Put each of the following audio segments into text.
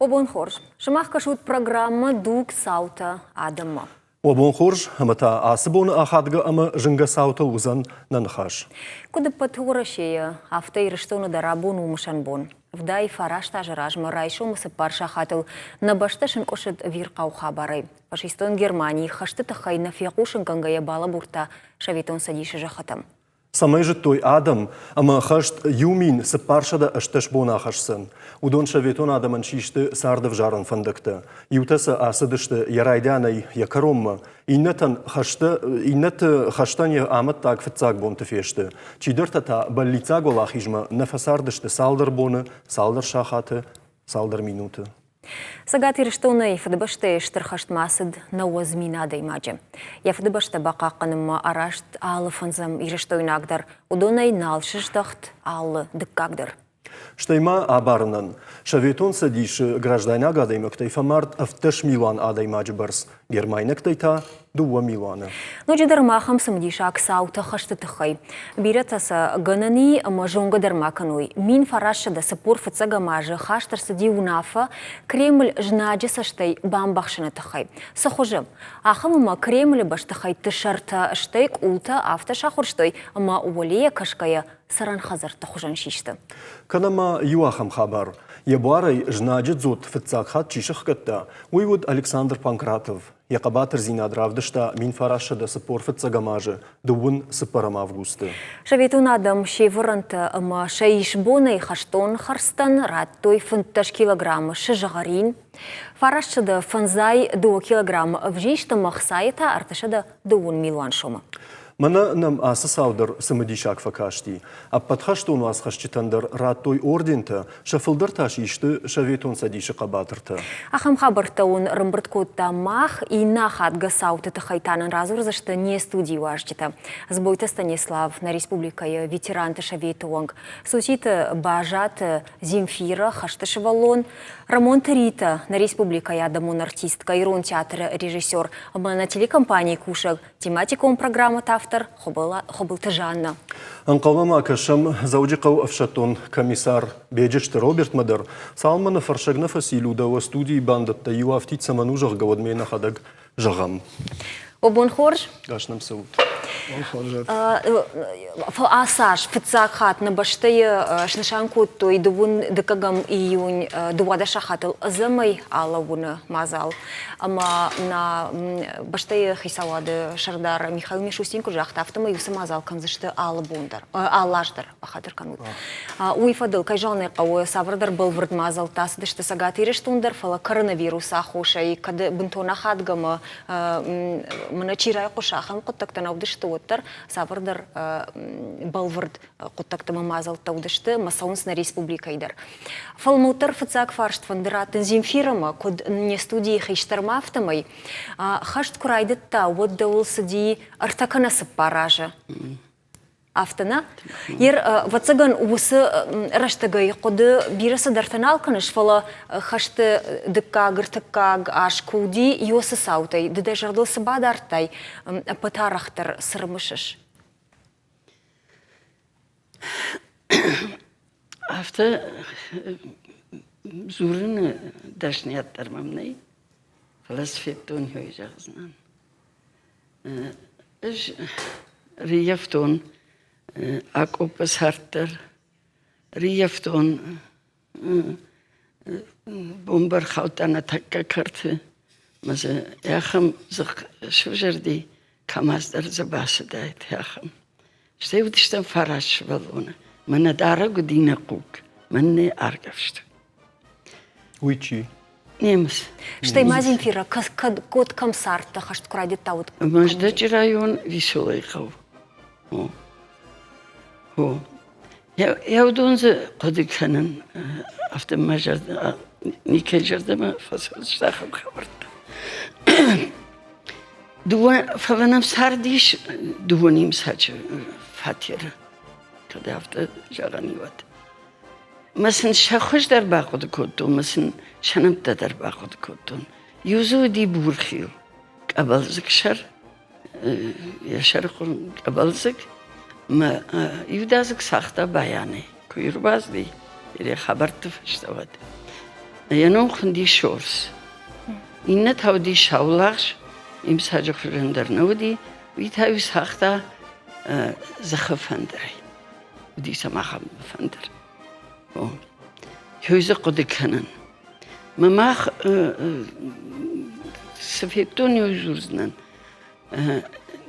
О бон хорз! Сымах кӕсут программӕ Дуг цаутӕ адӕммӕ. О бон хорз, ӕмӕ та ацы боны ахадгӕ ӕмӕ зынгӕ цаутыл уыдзӕн нӕ ныхас. Куыд ӕппӕт Уӕрӕсейы, афтӕ Ирыстоны дӕр абон у мысӕн бон. 79 азы размӕ райсомы цыппар сахатыл нӕ бӕстӕ сынкъуысыд ӕвирхъау хабарӕй. Фашистон Германийы хӕсты тыххӕй нӕ фехъусынгӕнгӕйӕ балӕбурдта Советон Цӕдисы зӕххытӕм. Цӕмӕй зыдтой адӕм, ӕмӕ хӕст 1418 бон ахӕсдзӕн. Уыдон советон адӕмӕн систы цардӕвзарӕн фӕндӕгтӕ. Иутӕ сӕ ацыдысты йӕ райдианӕй йӕ кӕронмӕ, иннӕтӕн хӕсты, иннӕты хӕстӕн йӕ амӕттаг фыццаг бонты фесты. Чидӕртӕ та бӕллиццаг уӕлахизмӕ нӕ фӕцардысты цалдӕр боны, цалдӕр сахаты, цалдӕр минуты. Цӕгат Ирыстонӕй Фыдыбӕстӕйы Стыр хӕстмӕ ацыд 90 000 адӕймаджы. Йӕ Фыдыбӕстӕ бахъахъхъӕнынмӕ арӕзт алы фӕндзӕм ирыстойнаг дӕр, уыдонӕй нал сыздӕхт алы дыккаг дӕр. Стӕй ма абарынӕн, Советон Цӕдисы граждайнаг адӕймӕгтӕй фӕмард 17 милуан адӕймаджы бӕрц, гермайнӕгтӕй та дыууӕ милуаны. Ноджыдӕр ма ахӕм цымыдисаг цаутӕ хӕсты тыххӕй. Бирӕтӕ сӕ гӕнӕн и ӕмӕ зонгӕ дӕр ма кӕной. 1945 фыццӕгӕм азы хаст ӕрцыди уынаффӕ Кремль знаджы цӕстӕй бамбӕхсыны тыххӕй. Цы хуызы? Ахӕм ӕмӕ Кремлы бӕстыхӕйтты сӕртӕ, стӕй къултӕ афтӕ сахуырстой, ӕмӕ уӕлейӕ кӕсгӕйӕ цӕрӕн хӕдзӕртты хуызӕн систы. Кӕнӕ ма иу ахӕм хабар. Йӕ буарӕй знаджы дзот фыццаг хатт чи сыхгӕдта, уый уыд Александр Панкратов. Йӕ хъӕбатырдзинад равдыста 1945 азы дыууын цыппӕрӕм августы. Советон адӕм се вӕрӕнтӕ ӕмӕ сӕ исбонӕй хӕстон хӕрдзтӕн радтой 15 килограммы сызгъӕрин, 952 килограммы ӕвзист ӕмӕ ӕхцайы та 320 милуан сомы. Мӕнӕ нӕм ацы цау дӕр цымыдисаг фӕкасти. Ӕппӕт хӕстон уацхӕсджытӕн дӕр радтой ордентӕ, сӕ фылдӕр та систы Советон Цӕдисы хъӕбатыртӕ. Ахӕм хабӕрттӕ уын ӕрӕмбырд кодта мах, иннӕ ахадгӕ цауты тыххӕй та нын радзурдзысты не студийы уазджытӕ. Дзбойты Станислав, нӕ республикӕйы ветеранты советы уӕнг, Суситы Базаты Земфира, хӕсты сывӕллон, Рӕмонты Ритӕ, нӕ республикӕйы адӕмон артисткӕ, ирон театры режиссер ӕмӕ нӕ телекомпанийы кусӕг Тематикон программӕты автор Хуыбылты Жанна. Ӕнхъӕлмӕ ма кӕсӕм Дзӕуджыхъӕуы ӕфсӕддон комиссар Беджызты Робертмӕ дӕр. Цалынмӕ нӕ фӕрсӕг нӕ фӕци Людӕ, уӕ студийы бандӕттӕ иу афтид цӕмӕн у, зӕгъгӕ, уӕд ме нӕхӕдӕг зӕгъӕм. О, бон хорз! Гас нӕм цӕут. Ацы аз фыццаг хатт нӕ бӕстӕйы снысан кодтой дыууын дыккӕгӕм июнь 12 сахатыл ӕдзӕмӕй алӕууыны мадзал. Ӕмӕ нӕ бӕстӕйы хицауады сӕрдар Михаил Мишустин куыд загъта, афтӕмӕй уыцы мадзал кӕндзысты алы бон дӕр, алы аз дӕр, бахатыр кӕнут. Уый фӕдыл, кӕй зӕгъын ӕй хъӕуы, цавӕрдӕр бӕлвырд мадзӕлттӕ ацыдысты Цӕгат Ирыстон дӕр, фӕлӕ коронавирусы аххосӕй кӕд бынтон ахадгӕ ӕмӕ мӕнӕ чи райхъуысы, ахӕм хъуыддӕгтӕ нӕ уыдысты, уӕддӕр цавӕрдӕр бӕлвырд хъуыддӕгты ӕмӕ мадзӕлттӕ уыдысты ӕмӕ цӕуынц нӕ республикӕйы дӕр. Фӕлӕ мыл дӕр фыццаг фарст фӕнды раттын Земфирӕмӕ, куыд не студийы хистӕрмӕ, афтӕмӕй. Хӕст куы райдыдта, уӕд дӕуыл цыди ӕртӕ кӕнӕ цыппар азы. Афтӕ нӕ? Ер, ӕвӕццӕгӕн, уыцы рӕстӕгӕй хъуыды бирӕ цыдӕртӕ нал кӕныс, фӕлӕ хӕсты дыккаг, ӕртыккаг аз куы уыди, уыцы цаутӕй ды дӕ зӕрдыл цы бадардтай, ӕппӕт арӕхдӕр цы рымысыс? Афтӕ дзурыны дӕсныйад дӕр мӕм нӕй, фӕлӕ цы федтон, уый зӕгъдзынӕн. Ӕз рыййӕфтон акъоппы цард дӕр, рыййӕфтон бомбӕ рхаудта нӕ тӕккӕ кӕрты ӕмӕ дзы ахӕм дзыхъхъ сывзӕрди, КАМАЗ дӕр дзы бацыдаид ахӕм. Стӕй уыдыстӕм фараст сывӕллоны. Мӕнӕ дарӕг уыди нӕ хъуг, мӕн нӕ аргӕвстой. Уый чи? Немыц. Стӕй ма Земфира, кӕд код кӕм цардтӕ, хӕст куы райдыдта, уӕд? Мӕздӕджы район Веселый хъӕу. О. О. Йӕ уыдон дзы хъуыды кӕнын, афтӕ мӕ зӕрдӕ никӕй зӕрдӕмӕ фӕцӕуынц ахӕм хабӕрттӕ. Дыууӕ, фӕлӕ нӕм цардис дыууӕ немыцаджы фатеры, кӕд афтӕ зӕгъӕн и, уӕд. Мӕ сын сӕ хуыз дӕр бахъуыды кодтон, мӕ сын сӕ нӕмттӕ дӕр бахъуыды кодтон. Иу дзы уыди бурхил, къӕбӕлдзыгсӕр, йӕ сӕрыхъуын къӕбӕлдзыг мӕ иудадзыг цагъта баянӕй. Куы ӕрбацыди, йӕ хабӕртты фӕстӕ уӕд. Йӕ ном хуынди Шорс. Иннӕ та уыди саулагъз, имсаджы хуызӕн дӕр нӕ уыди, уый та-иу цагъта дзыхы фӕндырӕй. Уыди сӕм ахӕм фӕндыр. О, Ёй дзы хъуыды кӕнын. Мӕ мах цы федтон, ёй дзурдзынӕн.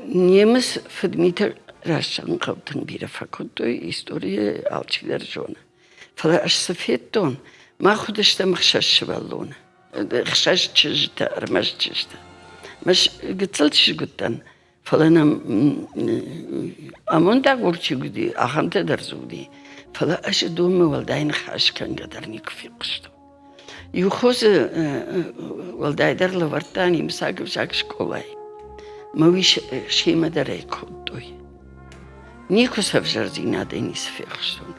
Немыц фыдмитӕ рӕстӕгӕн хъӕу тынг бирӕ фӕкодтой, историйы алчидӕр зоны. Фӕлӕ ӕз цы федтон, мах уыдыстӕм ӕхсӕз сывӕллоны, ӕхсӕз чызджытӕ, ӕрмӕст чызджытӕ. Мӕ гыццыл чызг уыдтӕн, фӕлӕ нӕм амондагур чи уыди, ахӕмтӕ дӕр дзы уыди. Фӕлӕ ӕз уыдонмӕ уӕлдай ныхас кӕнгӕ дӕр никуы фехъуыстон. Иу хо дзы уӕлдайдӕр лӕвӕрдта немыцаг ӕвзаг скъолайы. Мӕ уый семӕ дӕр ӕй кодтой. Никуы сӕвзӕрдзинадӕй ницы фехъуыстон,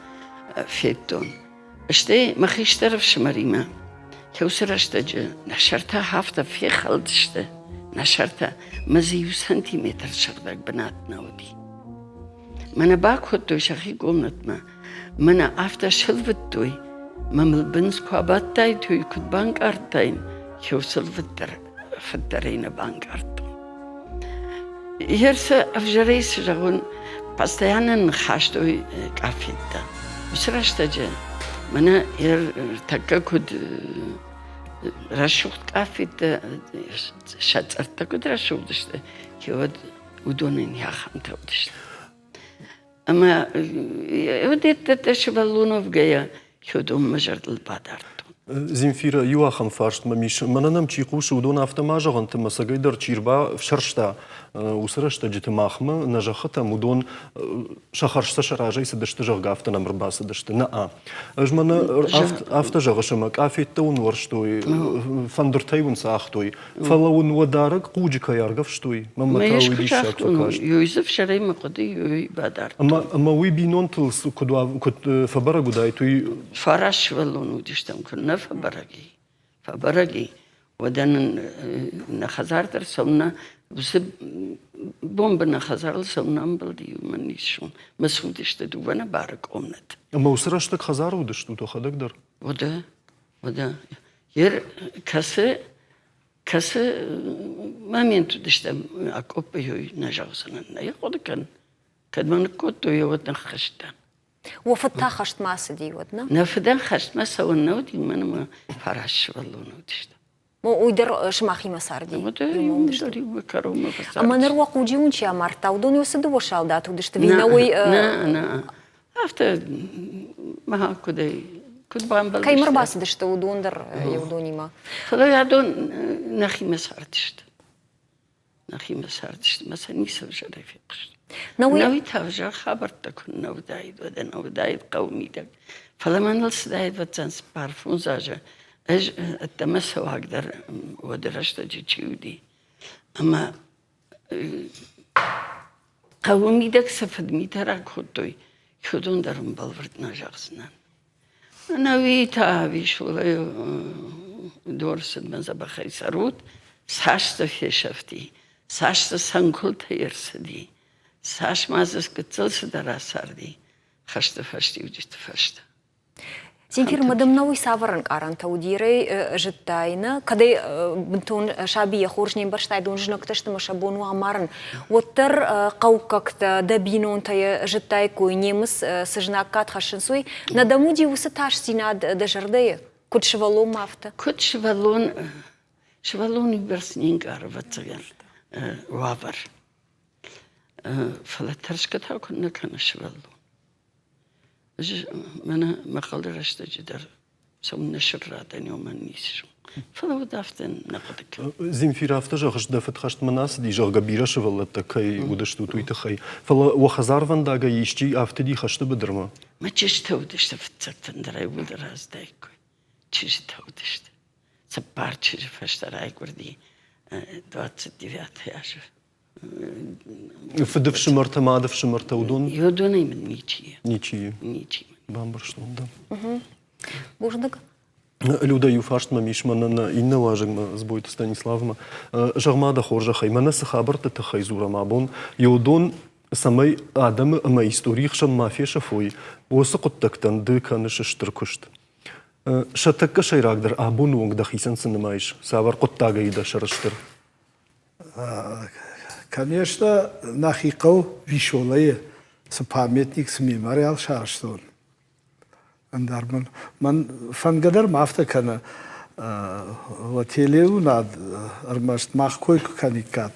федтон. Стӕй мӕ хистӕр ӕфсымӕримӕ уыцы рӕстӕджы нӕ сӕртӕ афтӕ фехӕлдысты, нӕ сӕртӕ, мӕ дзы иу сантиметр сыгъдӕг бынат нӕ уыди. Мӕнӕ бакодтой сӕхи комнатмӕ, мӕнӕ афтӕ сылвыдтой, мӕ мыл бындз куы абадтаид, уый куыд банкъардтаин, еу сылвыддӕр фыддӕрӕй нӕ банкъардтон. Ерсӕ ӕвзӕрӕй цы зӕгъон, постоянно ныхастой къафеттӕ. Уыцы рӕстӕджы мӕнӕ тӕккӕ куыд рӕсугъд къафеттӕ, сӕ цъӕрттӕ куыд рӕсугъд сты, уӕд уыдонӕн ахӕмтӕ уыдысты. Ӕмӕ уыдӕттӕ сывӕллон уӕвгӕйӕ уыдон мӕ зӕрдыл бадардтон. Земфира, иу ахӕм фарст мӕм ис. Мӕнӕ нӕм чи хъусы, уыдон афтӕ ма зӕгъӕнт, ӕмӕ цӕгӕйдӕр чи рбафсӕрста уыцы рӕстӕджыты махмӕ, нӕ зӕххытӕм, уыдон сӕ хӕрзтӕ сӕ разӕй цыдысты, зӕгъгӕ, афтӕ нӕм ӕрбацыдысты. Нӕ. Ӕз мӕнӕ афтӕ зӕгъыс, ӕмӕ къафеттӕ уын уӕрстой, фӕндыртӕй уын цагътой, Фӕлӕ уын уӕ дарӕг хъуджы кӕй аргӕвстой, мӕнмӕ та уый диссаг фӕкаст. Ёй дзы фсӕрӕй мӕ хъуыды ёй бадардтон. Ӕмӕ уый бинонтыл куыд, куыд фӕбӕрӕг уыдаид, уый... Фараст сывӕллоны уыдыстӕм, куы нӕ фӕбӕрӕг и. Фӕбӕрӕг и. Уӕдӕ нын нӕ хӕдзар дӕр цӕуылнӕ уыцы бомбӕ нӕ хӕдзарыл цӕуылнӕ ӕмбӕлди, уымӕн ницы Мӕ цудысты дыууӕ нӕбары къомнӕт. Ӕмӕ уыцы рӕстӕг хӕдзары уыдыстут уӕхӕдӕг дӕр? Уӕдӕ, уӕдӕ. Ер кӕцы кӕцы момент уыдыстӕм акъоппӕй нӕ зӕгъдзынӕн, нӕ йӕ хъуыды кӕн. Кӕд мӕ ныккодтой, уӕд ныххызт дӕн. Уӕ фыд та хӕстмӕ ацыди уӕд, нӕ? Нӕ фыдӕн хӕстмӕ цӕуын нӕ уыди, уымӕн ӕмӕ фараст сывӕллоны уыдысты. Уый дӕр сымахимӕ царди? Уый дӕр иумӕ кӕронмӕ фӕцарди. Ӕмӕ ныр уӕ хъуджы уын чи амардта, уыдон уыцы дыууӕ салдат уыдысты? Нӕ, нӕ, нӕ. Афтӕ ма куыдӕй куыд бамбӕлдысты. Кӕй ма рбацыдысты уыдон дӕр уыдонимӕ? Фӕлӕ адон нӕхимӕ цардысты. Нӕхимӕ цардысты, мӕ сӕ ницы ӕвзӕрӕй фехъуыстон. Науи та ӕвзӕр хабӕрттӕ куы нӕ уыдаид, уӕдӕ нӕ уыдаид хъӕуы мидӕг. Фӕлӕ мӕныл цыдаид ӕвӕццӕн цыппар-фондз азы. Ӕз ӕддӕмӕ цӕуаг дӕр уӕды рӕстӕджы чи уыди. Ӕмӕ Хъӕуы мидӕг цы фыдмитӕ ракодтой, уыдон дӕр ын бӕлвырд нӕ зӕгъдзынӕн. Ӕнӕуи та Висолайы дорцыдмӕ дзӕбӕхӕй цӕрут, цас дзы фесӕфти, цас дзы цӕнкуылтӕ ӕрцыди, цас ма дзы гыццыл цыдӕр ацарди хӕсты фӕстиуджыты фӕстӕ. Земфир, мадам науи цавӕр ӕнкъарӕнтӕ уыди рӕй зыдтай, нӕ? Кӕд ӕй бынтон сабийӕ хорз не мбӕрстай, дон знӕгтӕ сты ӕмӕ сӕ бон у амарын, уӕддӕр хъӕуккӕгтӕ, дӕ бинонтӕ йӕ зыдтаиккой, немыц цы знаггад хӕссынц, уый. Нӕ дӕм уыди уыцы тасдзинад дӕ зӕрдӕйы? Куыд сывӕллонмӕ афтӕ? Куыд сывӕллон, сывӕллон уыйбӕрц не нкъары, ӕвӕццӕгӕн, уавӕр. Фӕлӕ тӕрсгӕ та куыннӕ кӕны сывӕллон. Ӕз мӕнӕ мӕ хъалы рӕстӕджы дӕр цӕуыннӕ сырра дӕн, уымӕн ницы зон. Фӕлӕ уӕд афтӕ нӕ хъуыды кӕнын. Земфира, афтӕ зӕгъыс, дӕ фыд хӕстмӕ нӕ ацыди, зӕгъгӕ, бирӕ сывӕллӕттӕ кӕй уыдыстут, уый тыххӕй. Фӕлӕ уӕ хӕдзарвӕндагӕй исчи афтыди хӕсты быдырмӕ? Мӕ чызджытӕ уыдысты фыццӕгтӕн дӕр иууылдӕр аздаиккой. Чызджытӕ уыдысты. Цыппар чызджы фӕстӕ райгуырди 29 азы. Фыдыфсымӕртӕ, мадыфсымӕртӕ, уыдон? Уыдонӕй мын ничи. Ничи. Ничи. Бамбӕрстон дӕ. Бузныг. Люда, иу фарст мӕм ис мӕнӕ нӕ иннӕ уазӕгмӕ, Дзбойты Станиславмӕ. Зӕгъ-ма дӕ хорзӕхӕй, мӕнӕ цы хабӕртты тыххӕй дзурӕм абон, уыдон цӕмӕй адӕмы ӕмӕ историйы хсӕн ма фесӕфой, уыцы хъуыддӕгтӕн ды кӕныс стыр куыст. Сӕ тӕккӕ сӕйрагдӕр абоны онг дӕхицӕн цы нымайыс? Цавӕр хъуыддагӕй дӕ сӕрыстыр? Конечно, нӕхи хъӕу Висолайы цы памятник, цы мемориал сарӕзтон, ӕндӕр мын мӕн фӕндгӕ дӕр ма афтӕ кӕны. Телеуынад ӕрмӕст мах кой куы кӕниккат,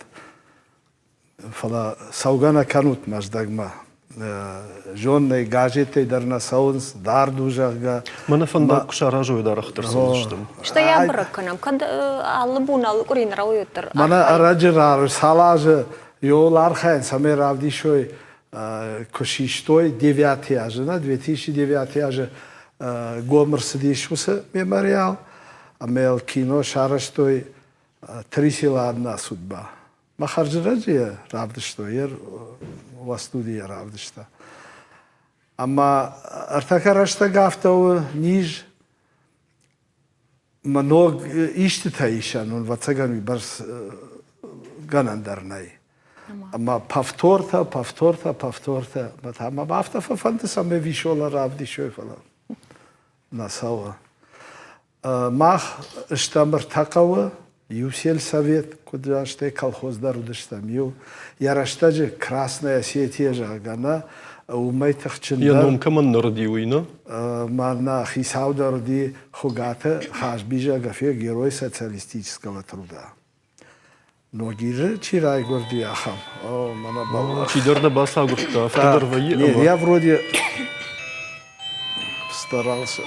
Фӕлӕ цӕугӕ нӕ кӕнут Мӕздӕгмӕ. Зоннӕй газеттӕй дӕр нӕ цӕуынц, дард у, зӕгъгӕ. Мӕнӕ фӕндаг куы саразой, даргъдӕр цӕудзыстӕм. Стӕй абӕрӕг кӕнӕм, кӕд алы бон, алы къуыри нӕ рауайы, уӕддӕр. Мӕнӕ ӕрӕджы цал азы иуыл архайын, цӕмӕй равдисой, куы систой девятый азы, нӕ, 2009 азы гом ӕрцыдис уыцы мемориал, ӕмӕ йыл кино сарӕзтой Три села одна судьба. Мӕ хӕрзрӕджы йӕ равдыстой, йӕ уӕ студийы йӕ равдыста. Ӕмӕ ӕртӕккӕ рӕстӕг афтӕ у низ, мӕ ног истытӕ исӕн, ӕвӕццӕгӕн уыйбӕрц гӕнӕн дӕр нӕй. Ӕмӕ повтортӕ, повтортӕ, повтортӕ. Мӕ та мӕм афтӕ фӕфӕнды, цӕмӕй Вишола равдисой, фӕлӕ нӕ цӕуы. Мах стӕм ӕртӕ хъӕуы, иу сельсовет, куыд стӕй колхоз дӕр уыдыстӕм иу. Йӕ рӕстӕджы Красная Осетия, зӕгъгӕ, нӕ, уымӕй тыхджындӕр. Йӕ ном кӕмӕн нӕрыди, уый, нӕ? Мӕнӕ хицау дӕр уыди Хуыгаты Хазби, зӕгъгӕ, герой социалистического труда. Ногиры чи райгуырди, ахӕм. О, мӕнӕ бӕллӕх. Чидӕр дӕ бацагуырдта, афтӕ дӕр вӕййы. Не, я вроде старался.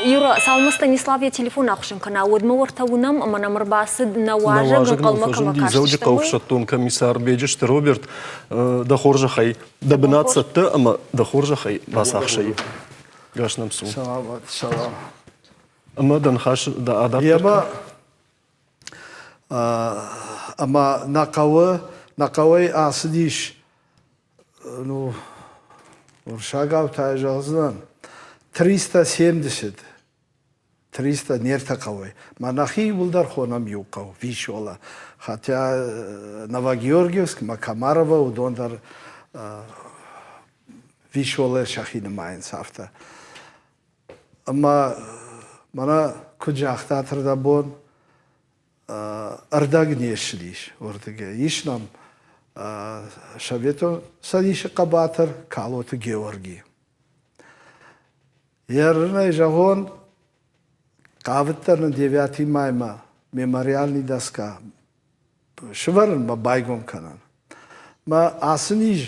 Юра, цалынмӕ Станислав йӕ телефон ахуыссын кӕна, уӕдмӕ уӕртӕ уынӕм ӕмӕ нӕм ӕрбацыд нӕ уазӕг, ӕнхъӕлмӕ кӕмӕ кастыстӕм, Дзӕуджыхъӕуы ӕфсӕддон комиссар Беджызты Роберт, дӕ хорзӕхӕй, дӕ бынат цӕттӕ ӕмӕ дӕ хорзӕхӕй бацахсай. Гас нӕм цу. Саламат, салам. Ӕмӕ дӕ ныхас адарддӕр Ӕмӕ нӕ хъӕуы, нӕ хъӕуӕй ацыдис, ну, уырыссагау та зӕгъдзынӕн, 370, 300 не ртӕ хъӕуӕй. Мӕ нӕхи иууылдӕр хонӕм иу хъӕу, Висола. Хотя Новогеоргиевск мӕ Комарово, уыдон дӕр Висолӕ сӕхи нымайынц афтӕ. Ӕмӕ мӕнӕ куыд загътат ӕрдӕбон, ӕрдӕг не ссыдис уырдыгӕй. Ис нӕм Советон Цӕдисы хъӕбатыр Калоты Георги. Йӕ рынӕй зӕгъон, хъавыдтӕн ын девятый маймӕ мемориальный доска сывӕрынмӕ байгом кӕнын. Мӕ ацы низ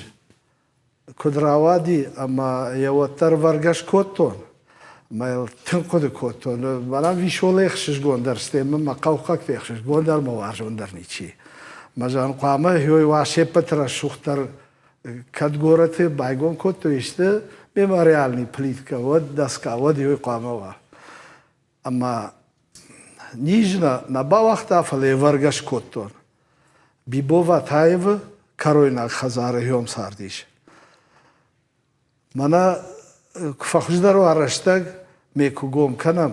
куыд рауади ӕмӕ йӕ уӕддӕр вӕргӕ скодтон. Ӕмӕ йыл тынг хъуыды кодтон. Мӕнӕн Висолы ӕхсызгондӕр, стӕй мын мӕ хъӕуккӕгты ӕхсызгондӕр, мӕ уарзондӕр ничи. Мӕ зӕгъын, хъуамӕ ёй уа се ппӕты рӕсугъддӕр кӕд горӕты байгом кодтой исты мемориальный плитка, уӕд доска, уӕд ёй хъуамӕ уа. Ӕмӕ низ нӕ нӕ бауагъта, фӕлӕ йӕ вӕргӕ скодтон. Бибо Ватаевы кӕройнаг хӕдзары хём цардис. Мӕнӕ куы фӕхуыздӕр уа рӕстӕг, ме куы гом кӕнӕм,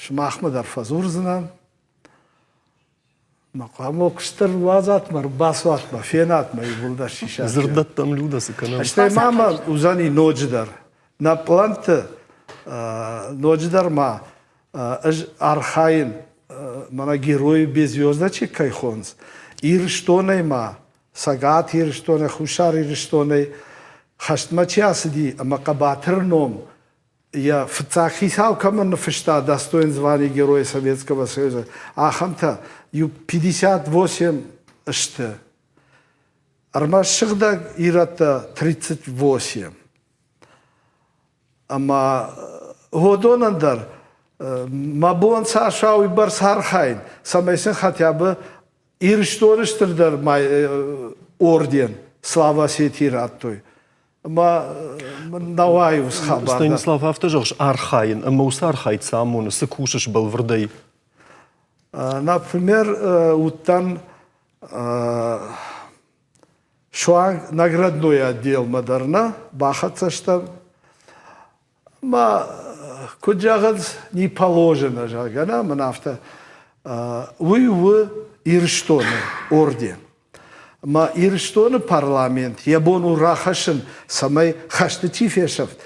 сымахмӕ дӕр фӕдзурдзынӕн. Мӕ хъуамӕ куыстдӕр уадзат мӕ, ӕрбацуат мӕ, фенат мӕ иууылдӕр сисат. Дзырдӕттӕм Люда цы кӕнӕм? Стӕй ма мӕ уыдзӕни ноджыдӕр. Нӕ пълӕнтты ноджыдӕр ма ӕз архайын, мӕнӕ герои без звездочек кӕй хонынц, Ирыстонӕй ма, Цӕгат Ирыстонӕй, Хуссар Ирыстонӕй хӕстмӕ чи ацыди ӕмӕ хъӕбатыр ном йӕ фыццаг хицау кӕмӕн ныффыста достоин звание Героя Советского Союза, ахӕмтӕ иу 58 сты. Ӕрмӕст сыгъдӕг ирӕттӕ 38. Ӕмӕ уыдонӕн дӕр мӕ бон цас уа, уыйбӕрц архайын, цӕмӕй сын хотя бы Ирыстоны стырдӕр орден Слава Осетии радтой. Ӕмӕ нӕуайы уыцы хабар. Станислав, афтӕ зӕгъыс, архайын. Ӕмӕ уыцы архайд цы амоны, цы кусыс бӕлвырдӕй? Например, уыдтӕн суанг наградной отделмӕ дӕр нӕ бахӕццӕ стӕм. Ма куыд зӕгъынц, не положено, зӕгъгӕ, нӕ мын афтӕ. Уый у Ирыстоны орден. Ӕмӕ Ирыстоны парламент йӕ бон у рахӕссын, цӕмӕй хӕсты чи фесӕфт.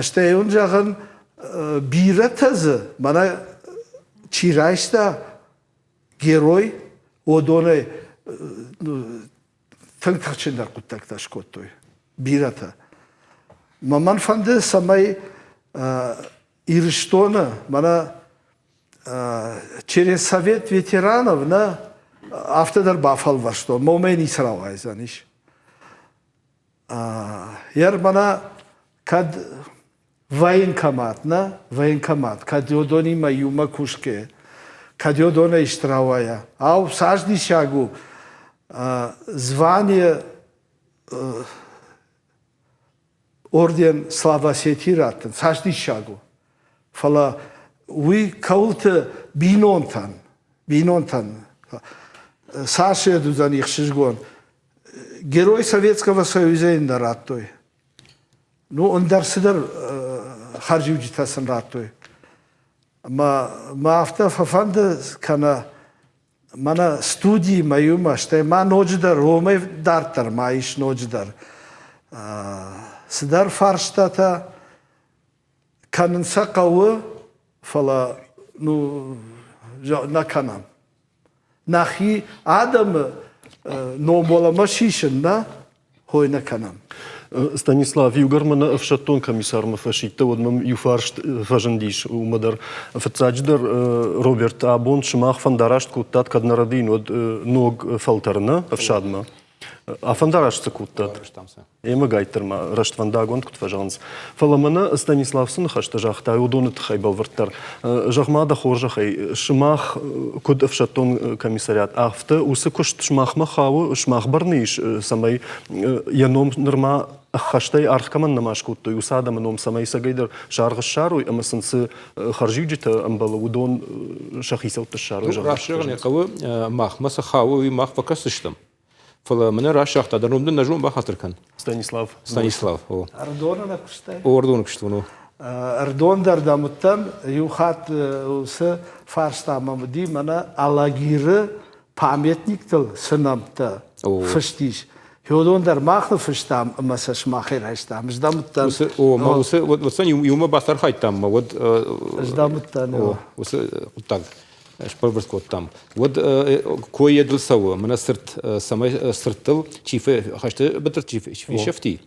Стӕй уын зӕгъын, Бирӕтӕ дзы, мӕнӕ чи райста герой, уыдонӕй тынг тыхджындӕр хъуыддӕгтӕ скодтой. Бирӕтӕ. Мӕн фӕнды, цӕмӕй Ирыстоны, мӕнӕ через совет ветеранов нӕ афтӕ дӕр бафӕлвӕрстон, момӕй ницы рауайдзӕнис. Ер мӕнӕ кӕд военкомат нӕ, военкомат, кӕд уыдонимӕ иумӕ кусгӕ, кӕд уыдонӕй исты рауайа. Ау, цас диссаг у, звание орден Слава Осетии раттын, цас диссаг у. Фӕлӕ уый кӕуылты бинонтӕн, бинонтӕн цас уыдзӕн ӕхсызгон. Герой Советского Союза йын нӕ радтой. Ну, ӕндӕр цыдӕр хӕрзиуджытӕ сын радтой. Ӕмӕ мӕ афтӕ фӕфӕнды кӕнӕ мӕнӕ студиимӕ иумӕ, стӕй ма ноджыдӕр уымӕй дарддӕр ма ис ноджыдӕр цыдӕр фарстатӕ кӕнын сӕ хъӕуы, фӕлӕ ну, нӕ кӕнӕм. Нӕхи адӕмы ном уӕлӕмӕ сисын нӕ хой нӕ кӕнӕм. Станислав, иугӕр мӕ нӕ ӕфсӕддон комиссармӕ фӕсидтӕ, уӕд мӕм иу фарст фӕзындис уымӕ дӕр. Фыццаджыдӕр, Роберт, абон сымах фӕндараст кодтат, кӕд нӕ рӕдийын, уӕд ног фӕлтӕр нӕ ӕфсадмӕ. Афӕндараст цы кодтат? Ӕмӕ гайддӕр ма рӕствӕндагонд куыд фӕзӕгъынц. Фӕлӕ мӕнӕ Станислав цы ныхӕстӕ загъта, уыдоны тыххӕй бӕлвырддӕр. Зӕгъ-ма дӕ хорзӕхӕй, сымах куыд ӕфсӕддон комиссариат, афтӕ уыцы куыст сымахмӕ хауы, сымах бӕрны ис, цӕмӕй йӕ ном нырма ӕххӕстӕй аргъ кӕмӕн нӕма скодтой, уыцы адӕмы ном цӕмӕй цӕгӕйдӕр саргъ ссарой ӕмӕ сын цы хӕрзиуджытӕ ӕмбӕлы, уыдон сӕ хицӕутты ссарой. Раст зӕгъын хъӕуы, махмӕ цы хауы, уый мах фӕкӕсдзыстӕм. Фӕлӕ мӕнӕ раст загъта, дӕ ном дын нӕ зон, бахатыр кӕн. Станислав. Станислав, о. Ӕрыдоны нӕ куыстай? О, Ӕрыдоны куыстон, о. Ӕрыдон дӕр дӕм уыдтӕн, иу хатт уыцы фарста мӕм уыди, мӕнӕ Алагиры памятниктыл цы нӕмттӕ фыст ис, уыдон дӕр мах ныффыстам ӕмӕ сӕ сымахӕй райстам. Ӕз дӕм уыдтӕн. Уыцы, о, мӕ уыцы, уыцы иумӕ бацархайдтам, мӕ уӕд... Ӕз дӕм уыдтӕн, о. Уыцы хъуыддаг сбӕлвырд кодтам. Уӕд кой йедыл цӕуы, мӕнӕ цырт, цӕмӕй цырттыл чи хӕсты быдырты чи фесӕфти,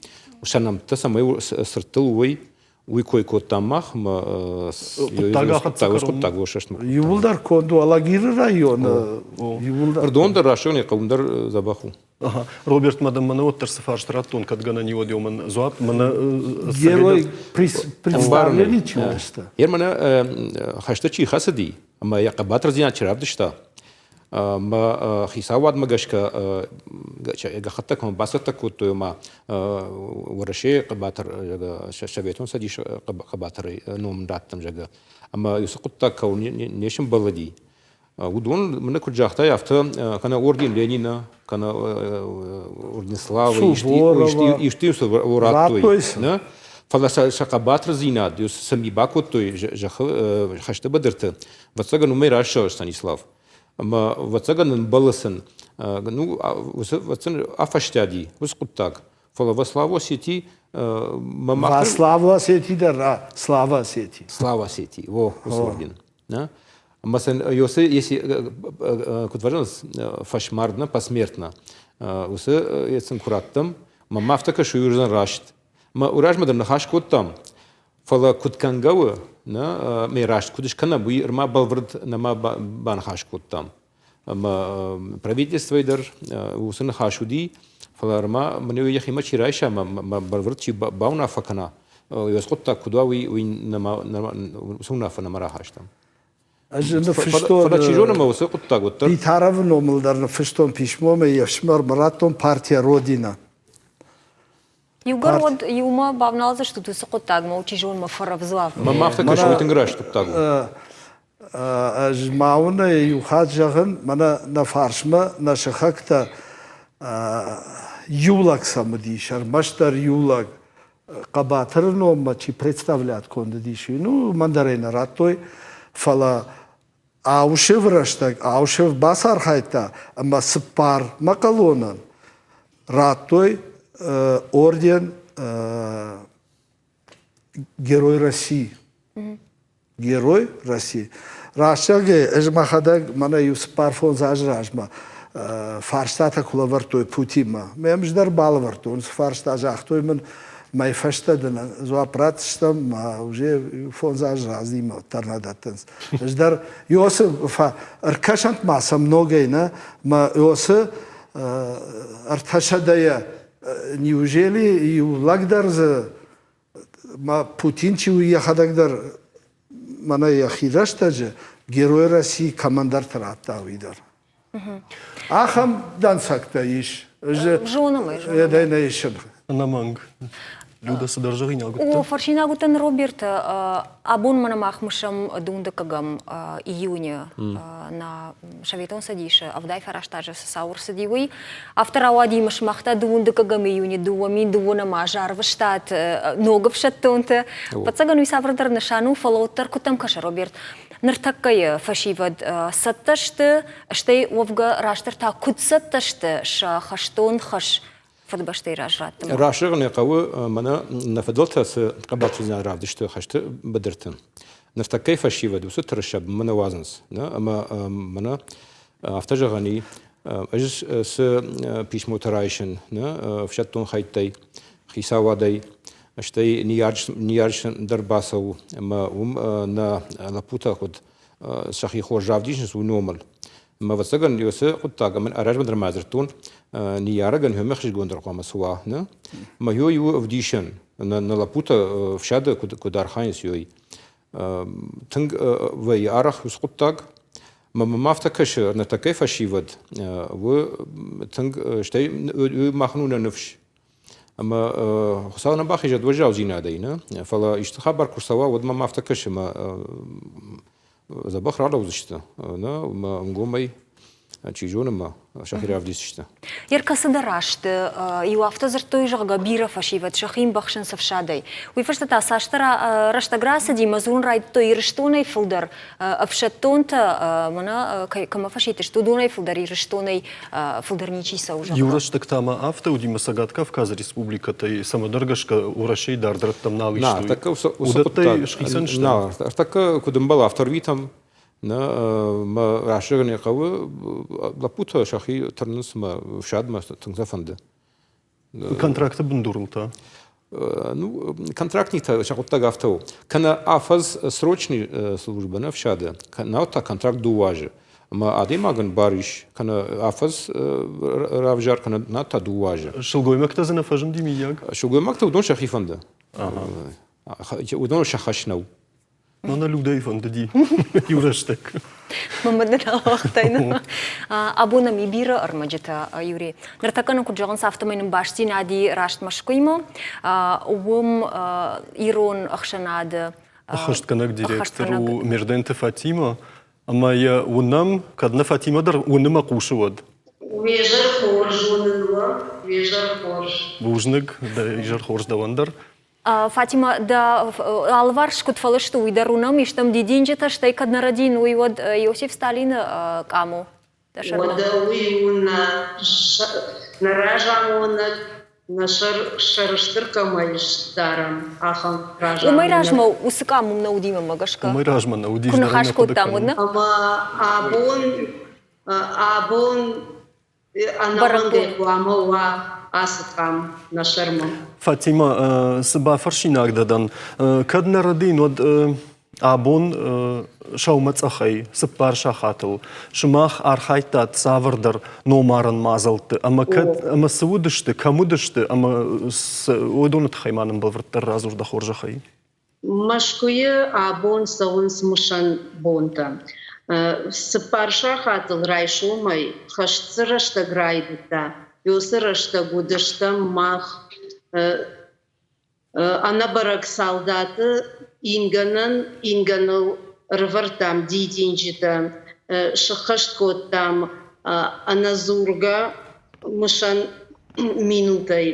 сӕ нӕмттӕ цӕмӕй цырттыл уой, уый кой кодтам мах ӕмӕ хъуыддаг Иууылдӕр конд у Алагиры районы. Иууылдӕр. Ӕрдон дӕр районы хъӕуын дӕр дзӕбӕх у. Ага. Роберт, ма дӕм мӕнӕ уӕддӕр цы фарст радтон, кӕд гӕнӕн и, уӕд мӕн дзуапп мӕнӕ Герой представлени чи уыдысты? Ер мӕнӕ хӕсты чи хӕцыди ӕмӕ йӕ хъӕбатырдзинад чи равдыста, мӕ хицауадмӕ гӕсгӕ гӕххӕттӕ кӕмӕ бацӕттӕ кодтой ӕмӕ Уӕрӕсейы хъӕбатыр, Советон Цӕдисы хъӕбатыры ном раттӕм, зӕгъгӕ, ӕмӕ уыцы хъуыддаг кӕуыл не сӕмбӕлыди, Уыдон мын куыд загътай, афтӕ кӕнӕ орден Ленина, кӕнӕ орден Славы, исты радтой. Фӕлӕ сӕ хъӕбатырдзинад, цы ми бакодтой зӕххы хӕсты быдырты, ӕвӕццӕгӕн, уымӕй раст Станислав. Ӕмӕ ӕвӕццӕгӕн ӕмбӕлы сын, ну, уыцы афӕстиади уыцы хъуыддаг. Фӕлӕ Васлав Осети Васлав Осети дӕр, Слава Осети. Слава Осети, о, уыцы орден. Ӕмӕ сын Йосы, если куыд фӕзӕгъынц, фӕсмардна, посмертно, уыцы сын куы раттӕм, мӕ афтӕ кӕсы, уый уыдзӕн раст. Мӕ размӕ дӕр ныхас кодтам, фӕлӕ куыд кӕнгӕ у, нӕ, мӕ раст куыд скӕнӕм, уый ӕрма бӕлвырд нӕма баныхас кодтам. Ӕмӕ правительствойы дӕр уыцы ныхас уыди, фӕлӕ ӕрма мын йӕхимӕ чи райса ӕмӕ бӕлвырд чи бауынаффӕ кӕна, йӕ хъуыддаг куыд уа, уый, уый нӕма, уыцы уынаффӕ нӕма рахастам. Ӕз ныффыстон. Фӕлӕ чи зоны, мӕ уыцы хъуыддаг уӕддӕр. Битаровы номыл дӕр ныффыстон письмо мӕ йе фсымӕрмӕ радтон партия Родина. Иугӕр уӕд иумӕ бавналдзыстут уыцы хъуыддагмӕ, чи зоны, мӕ фӕрӕвдз уа. Мӕ афтӕ кӕсы, уый тынг раст хъуыддаг у. Ӕз ма уын иу хатт зӕгъын, мӕнӕ нӕ фарсмӕ нӕ сыхӕгтӕ иу лӕг сӕм уыдис, ӕрмӕстдӕр иу лӕг. Хъӕбатыры номмӕ чи представлят конд уыдис, ну, уымӕн дӕр ӕй нӕ радтой, фӕлӕ Аушевы рӕстӕг Аушев бацархайдта ӕмӕ цыппар мӕхъӕлонӕн радтой орден Герой России. Герой России. Рӕстӕгӕй ӕз мӕхӕдӕг мӕнӕ иу цыппар-фондз азы размӕ фарстатӕ куы лӕвӕрдтой Путинмӕ. Мӕм ӕз дӕр балӕвӕрдтон уыцы фарста, загътой мын, мӕй фӕстӕ дын дзуапп ратдзыстӕм, мӕ уже фондз азы разимӕ дӕр нӕ дӕттынц. Ӕз дӕр Иосы ӕркӕсӕнт ма сӕм ногӕй, нӕ, мӕ Иосы ӕртӕсӕдӕйӕ неужели иу лӕг дӕр дзы ма Путин чи у йӕхӕдӕг дӕр мӕнӕ йӕхи рӕстӕджы Герой России кӕмӕндӕрты радта уый дӕр. Ахӕм дӕнцӕгтӕ ис. Зонӕм ӕй. Едӕй нӕ исын. Ӕнӕмӕнг. Люда цыдӕр зӕгъинаг уыдтӕ? О, фӕрсинаг уыдтӕн Роберт. Абон мӕнӕ мах мысӕм дундыккӕгӕм июны нӕ Советон Цӕдисы 79 азы цы цау ӕрцыди, уый. Афтӕ рауади мысмӕхтӕ дыууындыккӕгӕм июны 2002 азы арвыстат ног ӕфсӕддонты. Ӕвӕццӕгӕн, уый цавӕрдӕр нысан у, фӕлӕ уӕддӕр куыд дӕм кӕсы, Роберт? Ныртӕккӕйы фӕсивӕд цӕттӕ сты, стӕй уӕвгӕ растдӕр та куыд цӕттӕ сты сӕ хӕстон хӕс Фыдыбӕстӕйы раз раттынмӕ? Раст зӕгъын ӕй хъӕуы, мӕнӕ нӕ фыдӕлтӕ цы хъӕбатырдзинад равдыстой хӕсты быдырты, ныртӕккӕйы фӕсивӕд уыцы тырыса бынмӕ нӕ уадзынц. Ӕмӕ мӕнӕ афтӕ зӕгъӕн и, ӕз цы писмотӕ райсын ӕфсӕддон хӕйттӕй, хицауадӕй, стӕй ныййарджытӕн дӕр бацӕуы, ӕмӕ уым нӕ лӕппутӕ куыд сӕхи хорз равдисынц, уый номыл. Ӕмӕ ӕвӕццӕгӕн уыцы хъуыддаг ӕмӕ размӕ дӕр ма дзырдтон, ныййарӕгӕн хёмӕ хсызгондӕр хъуамӕ цы уа, нӕ? Ӕмӕ ё иу ӕвдисӕн, нӕ лӕппутӕ фсады куыд архайынц, ёй. Тынг вӕййы арӕх уыцы хъуыддаг. Мӕ мӕм афтӕ кӕсы, ныртӕккӕйы фӕсивӕд уы тынг, стӕй махӕн у нӕ ныфс. Ӕмӕ Хуыцау нӕ бахизӕд уӕззаудзинадӕй, нӕ? Фӕлӕ исты хабар куы рцӕуа, уӕд мӕм афтӕ кӕсы, ӕмӕ дзӕбӕх ралӕудзысты, нӕ, ӕмӕ ӕнгомӕй, чи зоны, ӕмӕ сӕхи равдисдзысты. Ӕркӕцыдӕр азты иу афтӕ дзырдтой, зӕгъгӕ, бирӕ фӕсивӕд сӕхи ӕмбӕхсынц ӕфсадӕй. Уый фӕстӕ та цасдӕр рӕстӕг рацыди ӕмӕ дзурын райдыдтой Ирыстонӕй фылдӕр ӕфсӕддонтӕ мӕнӕ кӕмӕ фӕсидтысты, уыдонӕй фылдӕр Ирыстонӕй фылдӕр ничи цӕуы, зӕгъгӕ. Иу рӕстӕг та ма афтӕ уыди, ӕмӕ Цӕгат Кавказы республикӕтӕй цӕмӕдӕр гӕсгӕ Уӕрӕсейы дард рӕттӕм нал истой. Уыдӕттӕй схицӕн сты? Ныртӕккӕ куыд ӕмбӕлы, афтӕ ӕрвитӕм. Нӕ, мӕ рӕстӕг не хъӕуы, лӕппутӕ сӕхи тырнынц мӕ фсадмӕ тынг сӕ фӕнды. Контракты бындурыл та? Ну, контрактниктӕ сӕ хъуыддаг афтӕ у. Кӕнӕ афӕдз срочный службӕ нӕ ӕфсады, науӕд та контракт дыууӕ азы. Ӕмӕ адӕймагӕн бар ис, кӕнӕ афӕдз равзар, кӕнӕ над та дыууӕ азы. Сылгоймӕгтӕ дзы нӕ фӕзынди, миййаг? Сылгоймӕгтӕ уыдон сӕхи фӕнды. Уыдон сӕ хӕс нӕу. Мӕнӕ Людӕйы фӕндыди иу рӕстӕг. Мӕнмӕ нӕ ауагътай. Абон ӕм и бирӕ ӕрмӕджытӕ, Юрий. Ныртӕккӕ нын куыд зӕгъынц, афтӕмӕй нын бастдзинад и раст Мӕскуыимӕ. Уым ирон ӕхсӕнады ӕххӕстгӕнӕг директор у Мерденты Фатимӕ. Ӕмӕ йӕ уынӕм, кӕд нӕ Фатимӕ дӕр уыны мӕ хъусы, уӕд. Уе зӕр хорз уынын уӕ, уе зӕр хорз. Бузныг, дӕ изӕр хорз дӕуӕн дӕр. Фатима, дӕ алыварс куыд фӕлысты, уый дӕр уынӕм, истӕм дидинджытӕ, стӕй кӕд нӕ рӕдийын, уый уӕд Иосиф Сталины къам у дӕ сӕрмӕ. Уӕдӕ уый у нӕ, нӕ разамонӕг, нӕ сӕр сӕрыстыр кӕмӕй сдарӕм, ахӕм разамонӕг. Уымӕй размӕ уыцы къам уым нӕ уыди, мӕнмӕ гӕсгӕ. Уымӕй размӕ нӕ уыди. Куы ныхас кодтам, уӕд нӕ? Ӕмӕ абон, абон ӕнӕмӕнгӕй хъуамӕ уа ацы къам нӕ сӕрмӕ. Фатима, цы бафӕрсинаг дӕ дӕн, кӕд нӕ рӕдийын, уӕд абон сӕумӕцъӕхӕй цыппар сахатыл сымах архайдтат цавӕрдӕр номарӕн мадзӕлтты ӕмӕ кӕд ӕмӕ цы уыдысты, кӕм уыдысты ӕмӕ уыдоны тыххӕй ма нын бӕлвырддӕр радзур дӕ хорзӕхӕй. Мӕскуыйы абон цӕуынц мысӕн бонтӕ. Цыппар сахатыл райсомӕй хӕст цы рӕстӕг райдыдта, уыцы рӕстӕг уыдыстӕм мах ӕнӕбӕрӕг салдаты ингӕнӕн ингӕныл ӕрывӕрдтам дидинджытӕ, сыххӕст кодтам ӕнӕдзургӕ мысӕн минутӕй.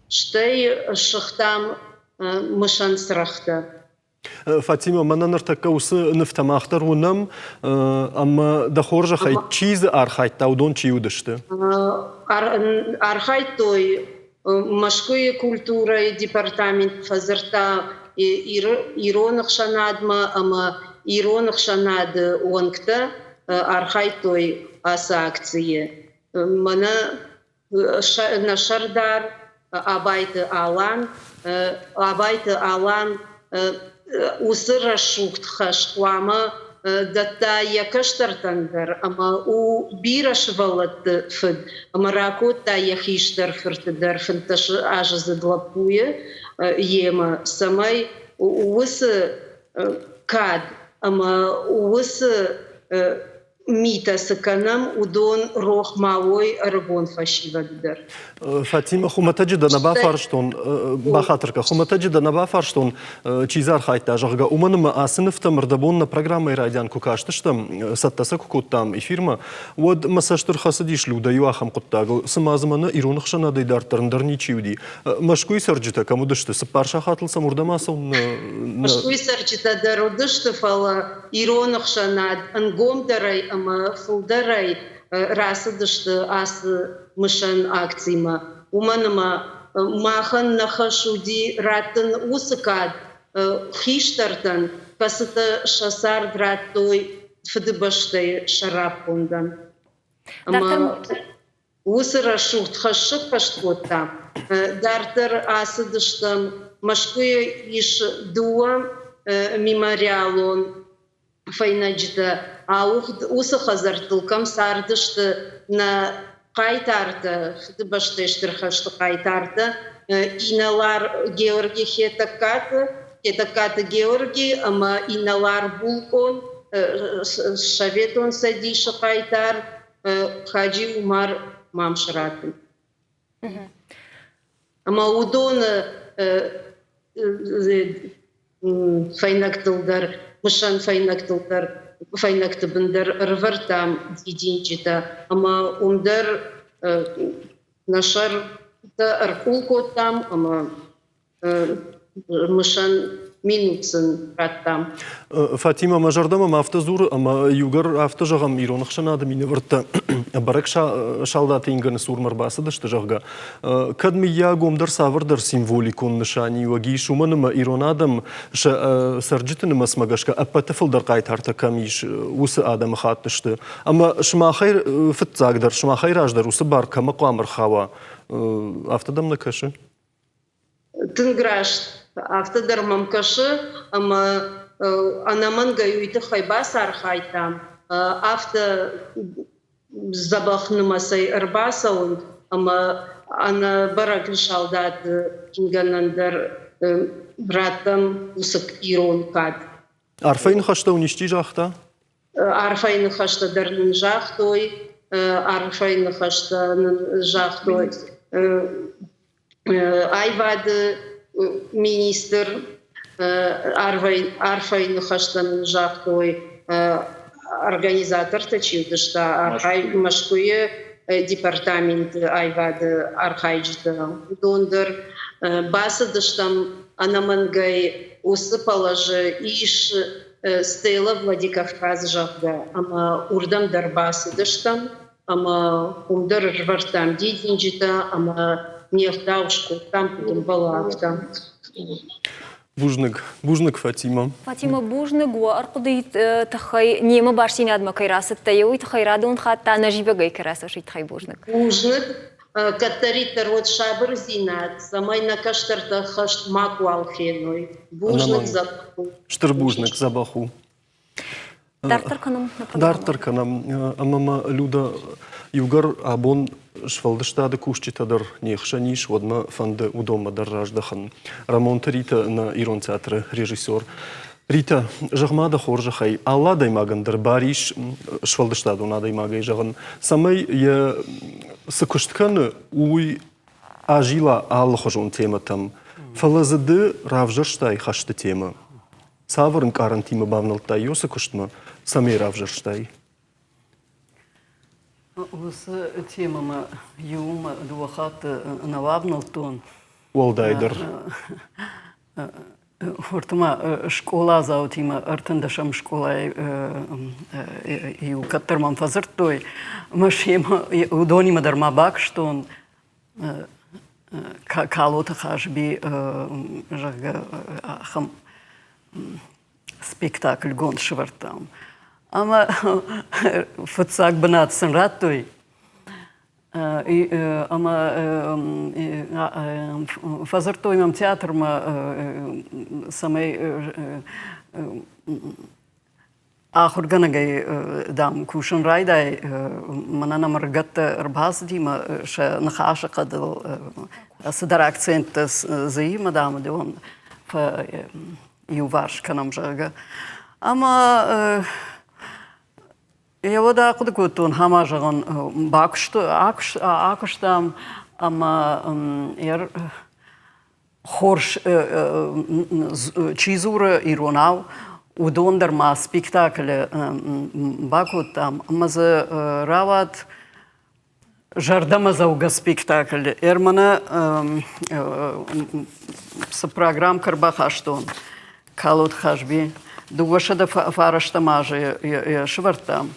Стӕй ссыгътам мысӕн цырӕгътӕ. Фатима, мӕнӕ ныртӕккӕ уыцы нывтӕ мах дӕр уынӕм, ӕмӕ дӕ хорзӕхӕй, чи дзы архайдта, уыдон чи уыдысты? Архайдтой Мӕскуыйы культурӕйы департамент фӕдзырдта. ирон ӕхсӕнадмӕ ӕмӕ ирон ӕхсӕнады уӕнгтӕ архайдтой ацы акцийы. Мӕнӕ нӕ сӕрдар Абайты Алан, Абайты Алан уыцы рӕсугъд хӕс хъуамӕ дӕтта йӕ кӕстӕртӕн дӕр ӕмӕ у бирӕ сывӕллӕтты фыд ӕмӕ ракодта йӕ хистӕр фырты дӕр 15 аздзыд лӕппуйы йемӕ, цӕмӕй уыцы кад ӕмӕ уыцы митӕ цы кӕнӕм, уыдон рох ма уой ӕрыгон фӕсивӕды дӕр. Фатимӕ, хуымӕтӕджы дӕ нӕ бафарстон, бахатыр кӕ, хуымӕтӕджы дӕ нӕ бафарстон, чи дзы архайдта, зӕгъгӕ, уымӕн ӕмӕ ацы нывтӕм ӕрдӕбон нӕ программӕйы райдиан куы кастыстӕм, цӕттӕ сӕ куы кодтам эфирмӕ, уӕд мӕ цӕст ӕрхӕцыдис Людӕ иу ахӕм хъуыддагыл, цыма дзы мӕнӕ ирон ӕхсӕнадӕй дарддӕр ӕндӕр ничи уыди. Мӕскуыйы цӕрджытӕ кӕм уыдысты, цыппар сахатыл сӕм уырдӕм ацӕуын Мӕскуыйы цӕрджытӕ дӕр уыдысты, фӕлӕ ирон ӕхсӕнад ӕнгомдӕрӕй ӕмӕ фылдӕрӕй рацыдысты ацы мысӕн акцимӕ. Уымӕн ӕмӕ махӕн нӕ хӕс уыди раттын уыцы кад хистӕртӕн, кӕцытӕ сӕ цард радтой Фыдыбӕстӕйы сӕраппондӕн. Ӕмӕ уыцы рӕсугъд хӕс сӕххӕст кодта. Дарддӕр ацыдыстӕм Мӕскуыйы ис дыууӕ мемориалон фӕйнӕджытӕ ауыгъд уыцы хӕдзӕрттыл кӕм цардысты нӕ хъайтартӕ, Фыдыбӕстӕйы Стыр хӕсты хъайтартӕ, инӕлар Георги Хетӕгкаты, Хетӕгкаты Георги ӕмӕ инӕлар булкъон, Советон Цӕдисы хъайтар Хаджи Умар Мамсыраты. Ӕмӕ уыдоны фӕйнӕгтыл дӕр, мысӕн фӕйнӕгтыл дӕр, фӕйнӕгты бын дӕр ӕрывӕрдтам дидинджытӕ ӕмӕ уым дӕр нӕ сӕртӕ ӕркъул кодтам ӕмӕ мысӕн минут сын радтам. Фатимӕ, мӕ зӕрдӕмӕ ма афтӕ дзуры, ӕмӕ иугӕр афтӕ зӕгъӕм, ирон ӕхсӕнады минӕвӕрттӕ бӕрӕг салдаты ингӕны цурмӕ ӕрбацыдысты, зӕгъгӕ, кӕд мыййаг уым дӕр цавӕрдӕр символикон нысаниуӕг ис, уымӕн ӕмӕ ирон адӕм сӕ цӕрджыты нымӕцмӕ гӕсгӕ ӕппӕты фылдӕр хъайтартӕ кӕм ис, уыцы адӕмыхатт сты. Ӕмӕ сымахӕй фыццагдӕр, сымахӕй раздӕр уыцы бар кӕмӕ хъуамӕ рхауа, афтӕ дӕм нӕ кӕсы? Тынг раст. Афтӕ дӕр мӕм кӕсы, ӕмӕ ӕнӕмӕнгӕй уый тыххӕй бацархайдтам. Афтӕ дзӕбӕх нымӕцӕй ӕрбацӕуын ӕмӕ ӕнӕбӕрӕг салдаты ингӕнӕн дӕр раттӕм уыцы ирон кад. Арфӕйы ныхӕстӕ уын исчи загъта? Арфӕйы ныхӕстӕ дӕр нын загътой, арфӕйы ныхӕстӕ нын загътой аивады министр, арфӕйы ныхӕстӕ нын загътой организатортӕ чи уыдысты, Мӕскуыйы департаменты аивады архайджытӕ, уыдон дӕр. Бацыдыстӕм ӕнӕмӕнгӕй уыцы пӕлӕзы ис Стелла Владикавказ, зӕгъгӕ, ӕмӕ уырдӕм дӕр бацыдыстӕм ӕмӕ уым дӕр ӕрывӕрдтам дидинджытӕ ӕмӕ не гъдау скодтам, куыд ӕмбӕлы, афтӕ. Бузныг, бузныг, Фатимӕ. Фатимӕ, бузныг уӕ ӕрхъуыдыйы тыххӕй, немӕ бастдзинадмӕ кӕй рацыдтӕ, уый тыххӕй радон хатт та ӕнӕзивӕгӕй кӕй рацӕуыс, уый тыххӕй бузныг. Бузныг. Кӕддӕриддӕр уӕд сабырдзинад, цӕмӕй нӕ кӕстӕртӕ хӕст макуал феной. Бузныг, дзӕбӕх у. Стыр бузныг, дзӕбӕх у. Дарддӕр кӕнӕм. Дарддӕр кӕнӕм. Ӕмӕ ма Люда, иугӕр абон сфӕлдыстады кусджытӕ дӕр не хсӕн ис, уӕд мӕ фӕнды уыдонмӕ дӕр раздӕхын. Рӕмонты Ритӕ, нӕ ирон театры режиссер. Ритӕ, зӕгъ-ма дӕ хорзӕхӕй, алы адӕймагӕн дӕр бар ис сфӕлдыстадон адӕймагӕй зӕгъын, цӕмӕй йӕ цы куыст кӕны, уый азила алыхуызон темӕтӕм. Фӕлӕ дзы ды равзӕрстай хӕсты темӕ. Цавӕр ӕнкъарӕнтимӕ бавнӕлдтай уыцы куыстмӕ, цӕмӕй равзӕрстай? Уыцы темӕмӕ иумӕ дыууӕ хатты нӕ бавнӕлдтон. Уӕлдайдӕр. Уӕртӕ ма скъоладзаутимӕ ӕртындӕсӕм скъолайы иу кӕддӕр мӕм фӕдзырдтой, ӕмӕ семӕ уыдонимӕ дӕр ма бакуыстон. Калоты Хазби, зӕгъгӕ, ахӕм спектакльгонд сӕвӕрдтам. Ӕмӕ фыццаг бынат сын радтой. Ӕмӕ фӕдзырдтой мӕм театрмӕ, цӕмӕй ахуыргӕнӕгӕй, дам, кусын райдай, мӕнӕ нӕм ӕрыгӕттӕ ӕрбацыди мӕ сӕ ныхасы хъӕдыл цыдӕр акценттӕ дзы и, мӕ, дам, уыдон иуварс кӕнӕм, зӕгъгӕ. Ӕмӕ йӕ уӕд ахъуыды кодтон, хама зӕгъын, акуыстам ӕмӕ хорз чи дзуры иронау, уыдон дӕр ма спектаклы бакодтам ӕмӕ дзы рауад зӕрдӕмӕдзӕугӕ спектакль. Эрманы цы программкӕ ӕрбахастон Калот Хазби, 209 азы йӕ сывӕрдтам.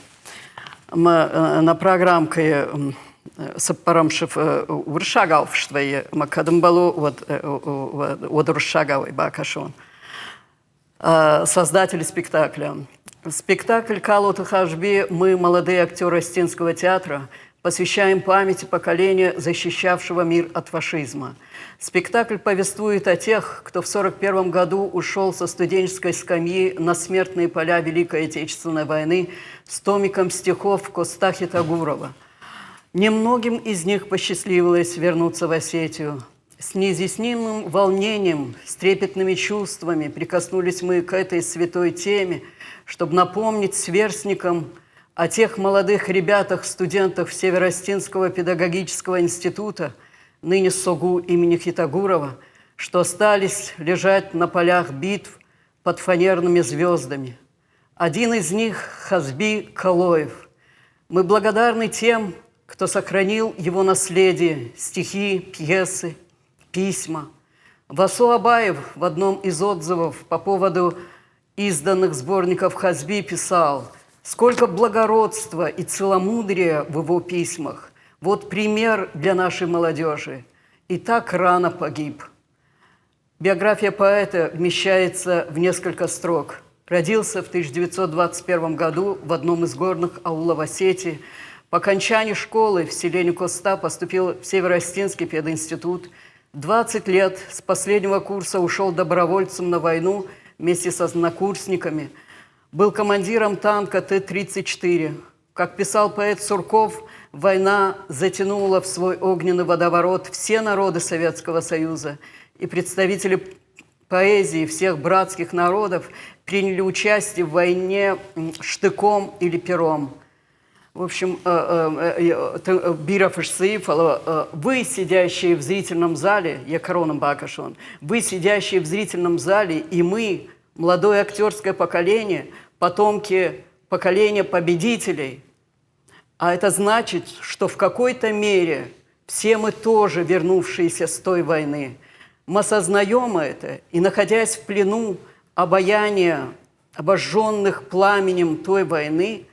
Ӕмӕ нӕ программкӕйы цыппӕрӕм сыф уырыссагау фыст вӕййы, ӕмӕ кӕд ӕмбӕлы, уӕд, уӕд уырыссагауӕй бакӕсон. Создатели спектакля. Спектакль Калоты Хазби «Мы, молодые актеры Остинского театра», посвящаем памяти поколения, защищавшего мир от фашизма. Спектакль повествует о тех, кто в 1941 году ушел со студенческой скамьи на смертные поля Великой Отечественной войны с томиком стихов Костахи Тагурова. Немногим из них посчастливилось вернуться в Осетию. С неизъяснимым волнением, с трепетными чувствами прикоснулись мы к этой святой теме, чтобы напомнить сверстникам о тех молодых ребятах, студентах Северостинского педагогического института, ныне СОГУ имени Хитагурова, что остались лежать на полях битв под фанерными звездами. Один из них – Хазби Калоев. Мы благодарны тем, кто сохранил его наследие, стихи, пьесы, письма. Васо Абаев в одном из отзывов по поводу изданных сборников Хазби писал, сколько благородства и целомудрия в его письмах. Вот пример для нашей молодежи. И так рано погиб. Биография поэта вмещается в несколько строк. Родился в 1921 году в одном из горных аулов Осетии. По окончании школы в селе Коста поступил в Североостинский пединститут. 20 лет с последнего курса ушел добровольцем на войну вместе со однокурсниками. Был командиром танка Т-34. Как писал поэт Сурков, война затянула в свой огненный водоворот все народы Советского Союза, и представители поэзии всех братских народов приняли участие в войне штыком или пером. В общем, бирӕ фыссы, фӕлӕ вы, сидящие в зрительном зале, я короном бакашон, вы, сидящие в зрительном зале, и мы, молодое актерское поколение, потомки поколения победителей, а это значит, что в какой-то мере все мы тоже вернувшиеся с той войны. Мы осознаем это, и, находясь в плену обаяния, обожженных пламенем той войны,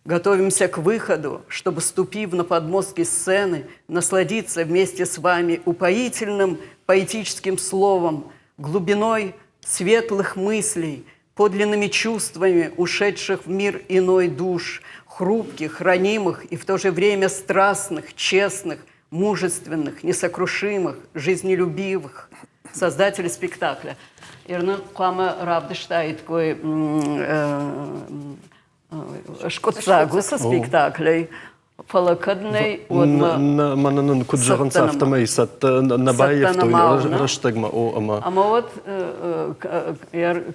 готовимся к выходу, чтобы, ступив на подмостки сцены, насладиться вместе с вами упоительным поэтическим словом, глубиной светлых мыслей, подлинными чувствами ушедших в мир иной душ, хрупких, ранимых и в то же время страстных, честных, мужественных, несокрушимых, жизнелюбивых. Создатели спектакля. Ирны хъуамӕ равдыстаиккой скъуыддзаг уыцы спектаклӕй. Фӕлӕ кӕд нӕй, уӕд мӕ Мӕнӕ нын куыд зӕгъынц, афтӕмӕй цӕттӕ нӕ баййӕфтой рӕстӕгмӕ. О, ӕмӕ Ӕмӕ уӕд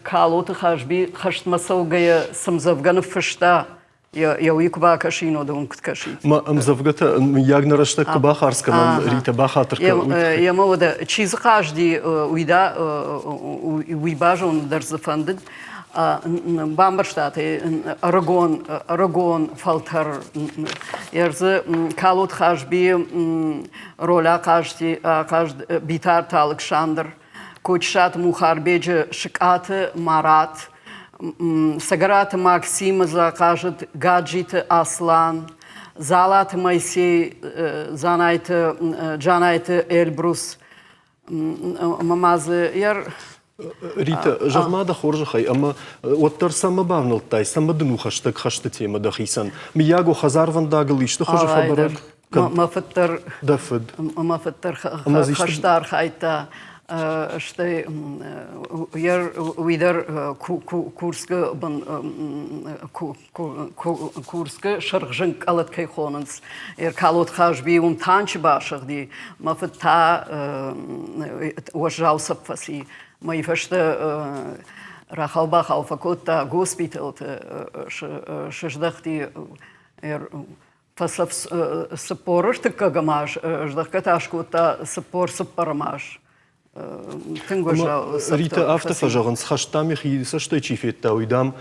Калоты Хазби хӕстмӕ цӕугӕйӕ цы мдзӕвгӕ ныффыста, йӕ уый куы бакӕсин, уӕд уым куыд кӕсин. Мӕ ӕмдзӕвгӕтӕ мыййаг нӕ рӕстӕг куы бахардз кӕнӕм, Ритӕ, бахатыр кӕн. Емӕ уӕдӕ чи дзы хъазди, уый да уый базонын дӕр дзы фӕндыд. Бамбӕрстат ӕрыгон, ӕрыгон фӕлтӕр. Ӕрдзы Калот Хазбийы роль ахъазти, ахъазт Битарты Алыксандр, Кочысаты Мухарбеджы Сыкъаты Марат, Цӕгӕраты Максимы дзы ахъазыд Гаджиты Аслан. Дзалаты Моисей, Дзанайты, Джанайты Эльбрус, ӕмӕ ма дзы Рита, зӕгъ-ма дӕ хорзӕхӕй, ӕмӕ уӕддӕр цӕмӕ бавнӕлдтай, цӕмӕ дын у хӕстӕг хӕсты темӕ дӕхицӕн? Мыййаг, о хӕдзарвӕндагыл исты хуызы фӕбӕрӕг? Мӕ фыд дӕр Дӕ фыд? Мӕ фыд дӕр хӕсты архайдта, стӕй уый дӕр Курскы бын Курскы сырхзынг къӕлӕт кӕй хонынц. Эркалот Хазби уым танчы басыгъди, мӕ фыд та уӕззау цӕф фӕци. Мӕйы фӕстӕ рахау-бахау фӕкодта госпиталты, сыздӕхти фӕцӕф 40 ӕртыккӕгӕм аз, здӕхгӕ та скодта 44-ӕм аз. Тынг уӕззау. Рита, афтӕ фӕзӕгъынц, хӕст дам йӕхи цӕстӕй чи федта, уый дам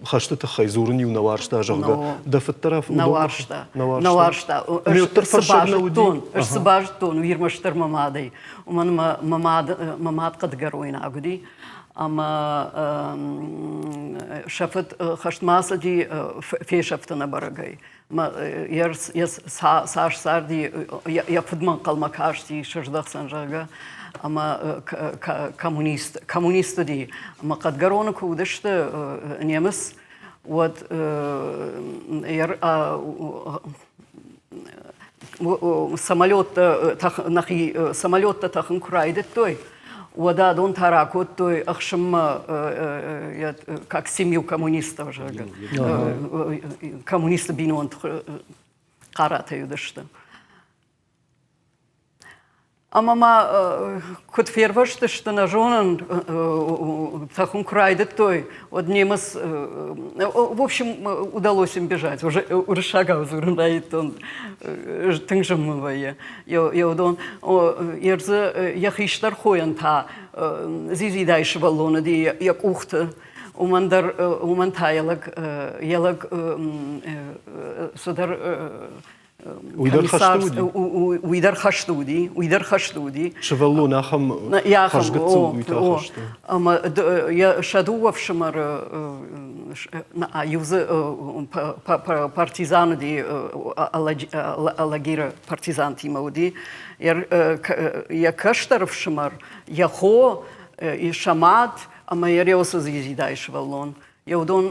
хӕсты тыххӕй дзурын-иу нӕ уарзта, зӕгъгӕ. Дӕ фыд дӕр нӕ уарзта. Нӕ уарзта. Цы базыдтон, ӕз цы базыдтон, уый ӕрмӕстдӕр мӕ мадӕй. Уымӕн мӕ мад, мӕ мад хъӕдгӕройнаг уыди. Ӕмӕ сӕ фыд хӕстмӕ ацыди фесӕфты ӕнӕбӕрӕгӕй. Йӕ цас царди, йӕ фыдмӕ ӕнхъӕлмӕ касти, сыздӕхдзӕн, зӕгъгӕ. Ӕмӕ коммунист, коммунист уыди. Ӕмӕ Хъӕдгӕроны куы уыдысты немыц, уӕд самолеттӕ нӕхи самолеттӕ тӕхын куы райдыдтой, уӕд адон та ракодтой ӕхсынмӕ как семью коммунистов, зӕгъгӕ. Коммунисты бинонты хъаратӕй уыдысты. Ӕмӕ ма куыд фервӕзтысты, нӕ зонын, тӕхын куы райдыдтой, уӕд немыц, в общем, удалось им бежать. Уже уырыссагау дзурын райдыдтон, тынг зын мын вӕййы. Йӕ уыдон, йе рдзы йӕ хистӕр хойӕн та дзидзидай сывӕллон уыди йӕ къухты. Уымӕн дӕр, уымӕн та йӕ лӕг, йӕ лӕг цыдӕр Уый дӕр хӕсты уыди? Уый дӕр хӕсты уыди, уый дӕр хӕсты уыди. Сывӕллон ахӕм хӕрзгыццыл уый та хӕсты. Ӕмӕ йӕ сӕ дыууӕ фсымӕры, иу дзы партизан уыди, Алагиры партизантимӕ уыди. Йӕ кӕстӕр ӕфсымӕр, йӕ хо, сӕ мад ӕмӕ йӕ Реусы дзидзидайы сывӕллон. Йӕ уыдон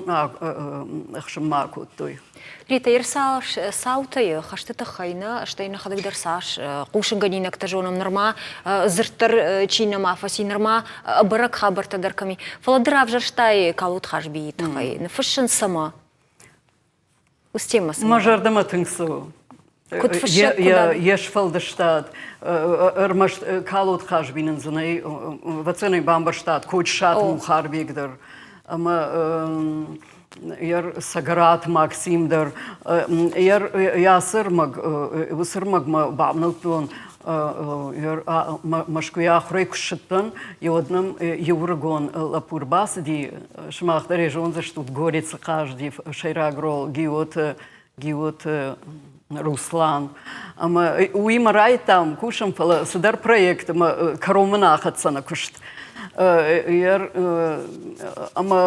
ӕхсынмӕ акодтой. Рита, цаутӕ хӕсты тыххӕй нӕ, стӕй нӕхӕдӕг дӕр цас хъусынгӕнинӕгтӕ зонӕм, нырма дзырд дӕр чи нӕма фӕци, нырма бӕрӕг хабӕрттӕ дӕр кӕм и. Фӕлӕ ды равзӕрстай Калот Хазбийы тыххӕй. Ныффыссын цӕмӕ? Уыцы темӕ Мӕ зӕрдӕмӕ тынг цӕуы. Куыд фыссӕг, йе сфӕлдыстад, ӕрмӕст Калот Хазби нын дзы нӕй, ӕвӕццӕгӕн бамбӕрстат, Кочысаты Мухарбег дӕр ӕмӕ Цӕгӕраты Максим дӕр. Йӕ ацы ӕрмӕг, уыцы ӕрмӕгмӕ бавнӕлдтон Мӕскуыйы ахуырӕй куы ссыдтӕн, уӕд нӕм иу ӕрыгон лӕппу ӕрбацыди, сымах дӕр ӕй зондзыстут, Горецы хъазыди сӕйраг рол Гиоты, Гиоты Руслан. Ӕмӕ уыимӕ райдыдтам кусын, фӕлӕ цыдӕр проект ӕмӕ кӕронмӕ нӕ ахӕццӕ нӕ куыст. Ӕмӕ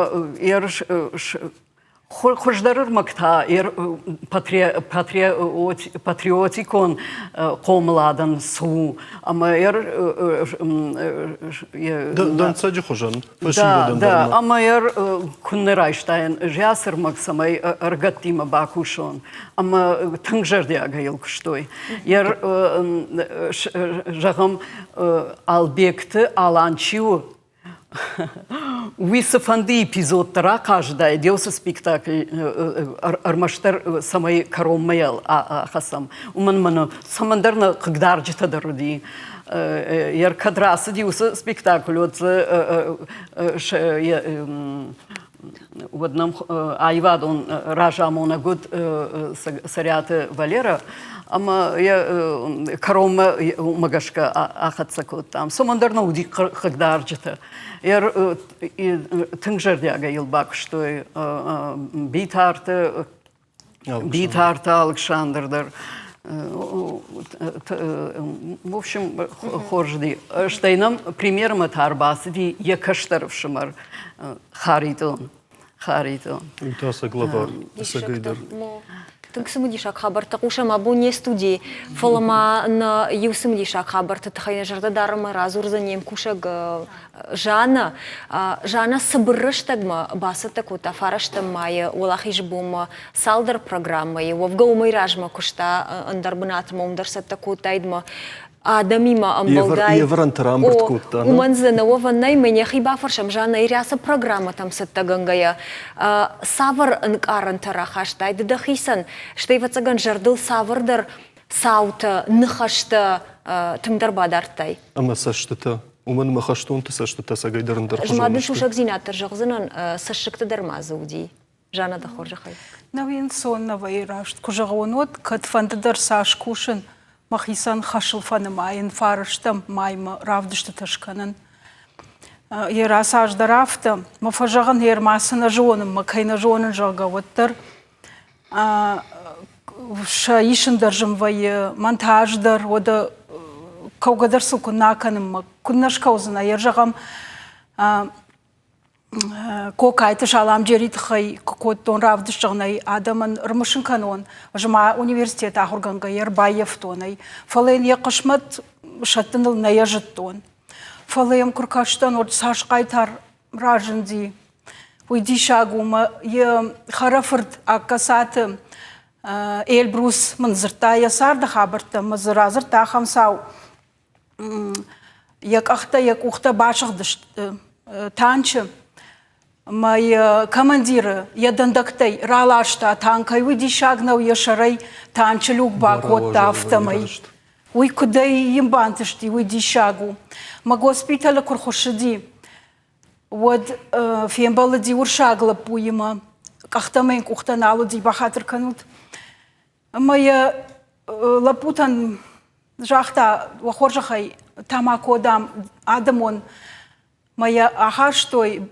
Хуыздӕр ӕрмӕг та патриотикон хъомыладӕн цы у ӕмӕ Дӕнцӕджы хуызӕн фӕсивӕдӕн дӕр ӕмӕ куыннӕ райстаин зӕцы ӕрмӕг, цӕмӕй ӕргӕттимӕ бакусон ӕмӕ тынг зӕрдиагӕй йыл куыстой. Зӕгъӕм, Албегты Алан чи у, Уый цыфӕнды эпизод дӕр ахъазыдаид, еу цы спектакль ӕрмӕстдӕр цӕмӕй кӕронмӕ ахӕцӕм, уымӕн мӕнӕ цӕмӕндӕр нӕ хъыгдарджытӕ дӕр уыди. Йӕ кӕд рацыди уыцы спектакль, уӕд дзы уӕд нӕм аивадон разамонӕг уыд Цӕриаты Валера, ӕмӕ йӕ кӕронмӕ уымӕ гӕсгӕ ахӕццӕ кодтам. Цӕмӕндӕр нӕ уыди хъыгдарджытӕ. Тынг зӕрдиагӕй йыл бакуыстой Битарты Битарты Алыксандр дӕр. В общем, хорз уыди. Стӕй нӕм премьермӕ та ӕрбацыди йӕ кӕстӕр ӕфсымӕр Харитон. Харитон. Уый та сӕ главар, ӕцӕгӕйдӕр. Тынг цымыдисаг хабӕрттӕ хъусӕм абон не студийы, фӕлӕ ма нӕ иу цымыдисаг хабӕртты тыххӕй нӕ зӕрдӕ дарынмӕ радзурдзӕн не мкусӕг Жанна. Жанна цыбыр рӕстӕгмӕ бацӕттӕ кодта фарӕстӕм майы Уӕлахизы бонмӕ цалдӕр программӕйы. Уӕвгӕ уымӕй размӕ куыста ӕндӕр бынатмӕ, уым дӕр цӕттӕ кодтаид мӕ адӕмимӕ ӕмбӕлгӕй. Йе вӕрӕнты рамбырд кодта. Уымӕн дзы нӕ уӕвӕн нӕй, мӕ нӕхи бафӕрсӕм, Жанна, Ирӕсы программӕтӕм цӕттӕгӕнгӕйӕ, цавӕр ӕнкъарӕнтӕ рахастай ды дӕхицӕн, стӕй, ӕвӕццӕгӕн, зӕрдыл цавӕрдӕр цаутӕ, ныхӕстӕ тынгдӕр бадардтай? Ӕмӕ цӕстытӕ. Уымӕн ӕмӕ хӕстонты цӕстытӕ цӕгӕйдӕр ӕндӕрхуызон Ӕз ма дын сусӕгдзинад дӕр зӕгъдзынӕн, цӕссыгты дӕр ма дзы уыди. Жанна, дӕ хорзӕхӕй. Нӕу ӕнцон нӕ вӕййы раст куы зӕгъон, уӕд кӕдфӕнды дӕр цас кусын, мӕхицӕн хӕсыл фӕнымайын, фарӕстӕм маймӕ равдыстытӕ скӕнын. Йӕ рацаз дӕр афтӕ, мӕ фӕзӕгъын, йе ма цы нӕ зонын, мӕ кӕй нӕ зонын, зӕгъгӕ, уӕддӕр сӕ исын дӕр зын вӕййы, монтаж дӕр, уӕдӕ кӕугӕ дӕр сыл куы нӕ акӕнын, мӕ куыд нӕ скӕудзынӕ, йе зӕгъӕм, Кокайты Саламджерийы тыххӕй куы кодтон равдыст, зӕгъын ӕй адӕмӕн ӕрымысын кӕнон, ӕз ма университеты ахуыргӕнгӕйӕ ӕрбаййӕфтон ӕй, фӕлӕ йын йӕ хъысмӕт сӕттыныл нӕ йӕ зыдтон. Фӕлӕ йӕм куы ркастӕн, уӕд цас хъайтар разынди, уый диссаг у мӕ йӕ хӕрӕфырт Аккасаты Эльбрус мын дзырдта йӕ царды хабӕрттӕ ӕмӕ дзы радзырдта ахӕм цау. Йӕ къӕхтӕ, йӕ къухтӕ басыгъдысты танчы мӕ йӕ командиры йӕ дӕндӕгтӕй раласта танкӕй. Уый диссаг нӕу, йӕ сӕрӕй танчы люк бакодта, афтӕмӕй. Уый куыдӕй йын бантысти, уый диссаг у. Мӕ госпиталы куы рхуыссыди, уӕд фембӕлыди уырсаг лӕппуимӕ. Къӕхтӕ мӕ йын къухтӕ нал уыди, бахатыр кӕнут. Ӕмӕ йӕ лӕппутӕн загъта, уӕ хорзӕхӕй, тамако, дам, адӕмон. Мӕ йӕ ахастой,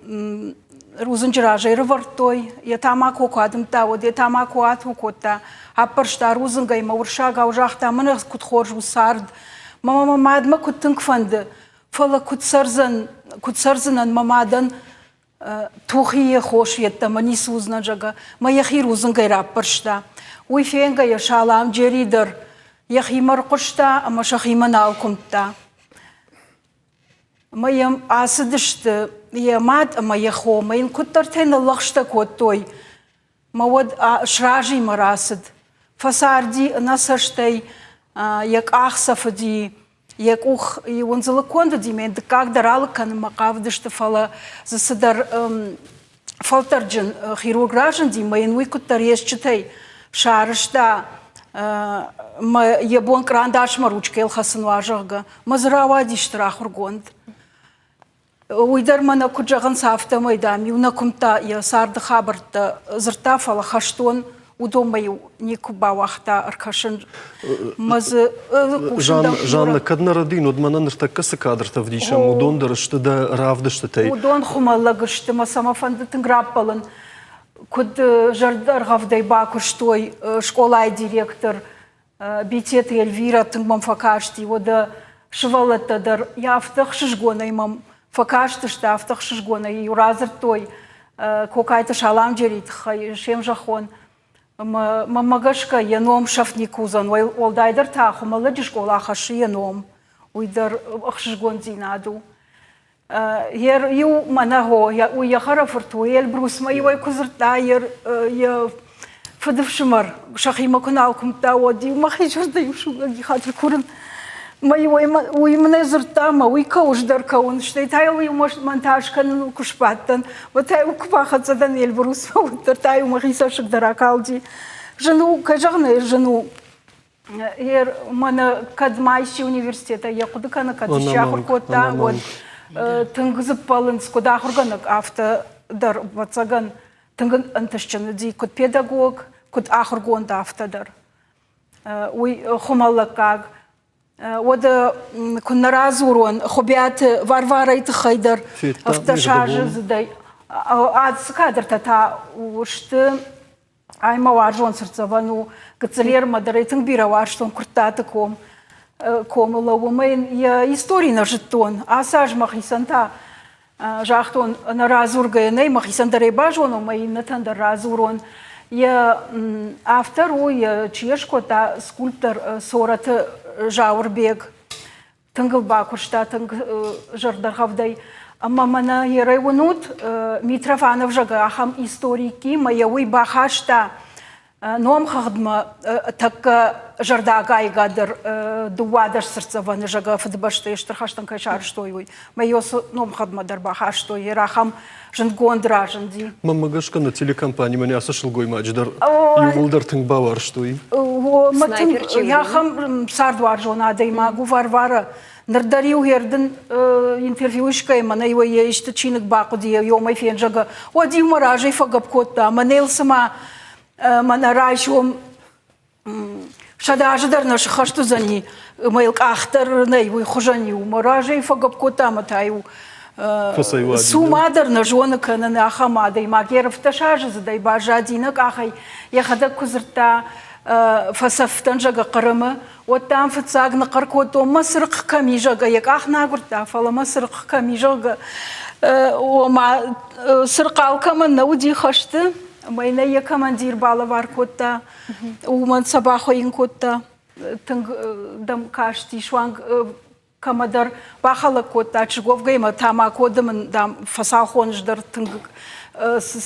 рудзынджы раз ӕрывӕрдтой, йӕ тамако куы адымдта, уӕд йӕ тамако ату кодта, аппӕрста рудзынгӕй мӕ уырыссагау загъта, мӕнӕ куыд хорз у цард, мӕ мӕ мадмӕ куыд тынг фӕнды, фӕлӕ куыд цӕрдзӕн, куыд цӕрдзынӕн мӕ мадӕн тухийы хос йеддӕмӕ ницы уыдзынӕн, зӕгъгӕ, мӕ йӕхи рудзынгӕй раппӕрста. Уый фенгӕйӕ Саламджери дӕр йӕхимӕ рхъуыста ӕмӕ сӕхимӕ нал куымдта. Ӕмӕ йӕм ацыдысты йӕ мад ӕмӕ йӕ хо, ӕмӕ йын куыддӕртӕй ныллӕгъстӕ кодтой. Мӕ уӕд сразы мӕ рацыд. Фӕцарди ӕнӕцӕстӕй, йӕ къах сӕфыди, йӕ къух иуын дзы лыггонд уыди, мӕ дыккаг дӕр алыг кӕнынмӕ хъавыдысты, фӕлӕ дзы цыдӕр фӕлтӕрджын хирург разынди, мӕ йын уый куыддӕр йе стджытӕй сарӕзта мӕ йӕ бон кърандасмӕ ручкӕйыл хӕцын уа, зӕгъгӕ. Мӕ дзы рауади стыр ахуыргонд. Уый дӕр мӕнӕ куыд зӕгъынц, афтӕмӕй, дам-иу нӕ куымдта йӕ царды хабӕрттӕ дзырдта, фӕлӕ хӕстон уыдонмӕ-иу никуы бауагъта ӕркӕсын. Мӕ дзы Жанна, кӕд нӕ рӕдийын, уӕд мӕнӕ ныртӕккӕ цы кадртӕ вдисӕм, уыдон дӕр сты дӕ равдыстытӕй. Уыдон хуымӕллӕг сты, мӕ цӕмӕ фӕнды тынг раппӕлын. Куыд зӕрдӕргъӕвдӕй бакуыстой скъолайы директор Битеты Эльвирӕ тынг мӕм фӕкасти, уӕдӕ сывӕллӕттӕ дӕр йӕ афтӕ ӕхсызгонӕй мӕм фӕкастысты, афтӕ ӕхсызгонӕй-иу радзырдтой Кокайты Саламджерийы тыххӕй се мзӕххон. Ӕмӕ мӕнмӕ гӕсгӕ йӕ ном сӕфт никуы уыдзӕн, уӕлдайдӕр та Хуымӕллӕджы скъола хӕссы йӕ ном. Уый дӕр ӕхсызгондзинад у. Иу мӕнӕ хо, уый йӕ хӕрӕфырт у, Эльбрусмӕ иуӕй куы дзырдта йӕ фыдыфсымӕр сӕхимӕ куы нал куымдта, уӕд-иу мӕхи зӕрдӕ-иу сугӕги хатыр курын. Мӕ иуӕй уый мын ӕй дзырдта, мӕ уый кӕуыс дӕр кӕуын, стӕй та йыл иу монтаж кӕныныл куы сбадтӕн, уӕд та-иу куы бахӕццӕ дӕн Эльбрусмӕ, уӕддӕр та-иу мӕхи цӕссыг дӕр акалди. Зын у, кӕй зӕгъын ӕй, зын у. Мӕнӕ кӕд ма исчи университетӕй йӕ хъуыды кӕны, кӕд исчи ахуыр кодта, уӕд тынг дзы ппӕлынц, куыд ахуыргӕнӕг, афтӕ дӕр, ӕвӕццӕгӕн, тынг ӕнтыстджын уыди куыд педагог, куыд ахуыргонд, афтӕ дӕр. Уый хуымӕллӕггаг. Уӕдӕ куы нӕ радзурон Хуыбиаты Варварайы тыххӕй дӕр, ӕфтӕсазыдзыдӕй ацы кадртӕ та сты Ай мӕ уарзон цыртдзӕвӕн у. Гыццылермӕ дӕр ӕй тынг бирӕ уарзтон Куырттаты ком комы лӕууы. Мӕ йын йӕ истори нӕ зыдтон. Ацы аз мӕхицӕн та загътон, ӕнӕ радзургӕйӕ нӕй, мӕхицӕн дӕр ӕй базонон, мӕ иннӕтӕн дӕр радзурон. Йӕ автор у, чи йӕ скодта, скульптор Цорӕты Зауырбег. Тынг ыл бакуыста, тынг зӕрдӕргъӕвдӕй. Ӕмӕ мӕнӕ ерӕй уынут, Митрофанов, зӕгъы, ахӕм историки, мӕ йӕ уый бахаста номхыгъдмӕ тӕккӕ зӕрдӕагайгӕдӕр 12 цыртдзӕвӕны, зӕгъы, Фыдыбӕстӕйы Стыр хӕстӕн кӕй сарӕзтой, уый. Мӕ йӕ номхыгъдмӕ дӕр бахастой, йе ахӕм зындгонд разынди. Мӕнмӕ гӕсгӕ нӕ телекомпани мӕнӕ ацы сылгоймаджы дӕр иууылдӕр тынг бауарзтой. Мӕ тынг ахӕм цардуарзон адӕймаг у Варвара. Ныр дӕр-иу ӕрдын интервью искӕй мӕнӕ иу йӕ исты чиныг бахъуыди, йомӕй фен, зӕгъгӕ, уӕд-иу мӕ разӕй фӕгӕпп кодта. Мӕнӕ цыма мӕнӕ райсом 100 азы дӕр нӕ сыххӕст уыдзӕни, ӕмӕ йыл къах дӕр нӕй, уый хуызӕн-иу мӕ разӕй фӕгӕпп кодта ӕмӕ та-иу цума дӕр нӕ зоны кӕнын ахӕм адӕймаг. Йе рфтӕ сазыдзыдӕй баззади нӕ къахӕй. Йӕхӕдӕг куы дзырдта фӕцӕфтӕн, зӕгъы, Хъырымы, уӕд, дам, фыццаг ныхъхъӕр кодтон, мӕ цырыхъхъ кӕм и, зӕгъгӕ, йӕ къах нӕ агуырдта, фӕлӕ мӕ цырыхъхъ кӕм и, зӕгъгӕ, ома цырыхъхъ алкӕмӕн нӕ уыди хӕсты, ӕмӕ йын ӕй йӕ командир балӕвар кодта. Уымӕн сӕ бахуыйын кодта, тынг дӕм касти, суанг кӕмӕдӕр бахӕлӕг кодта чызговгӕимӕ тамако дымын, дам, фӕсалхоныс дӕр тынг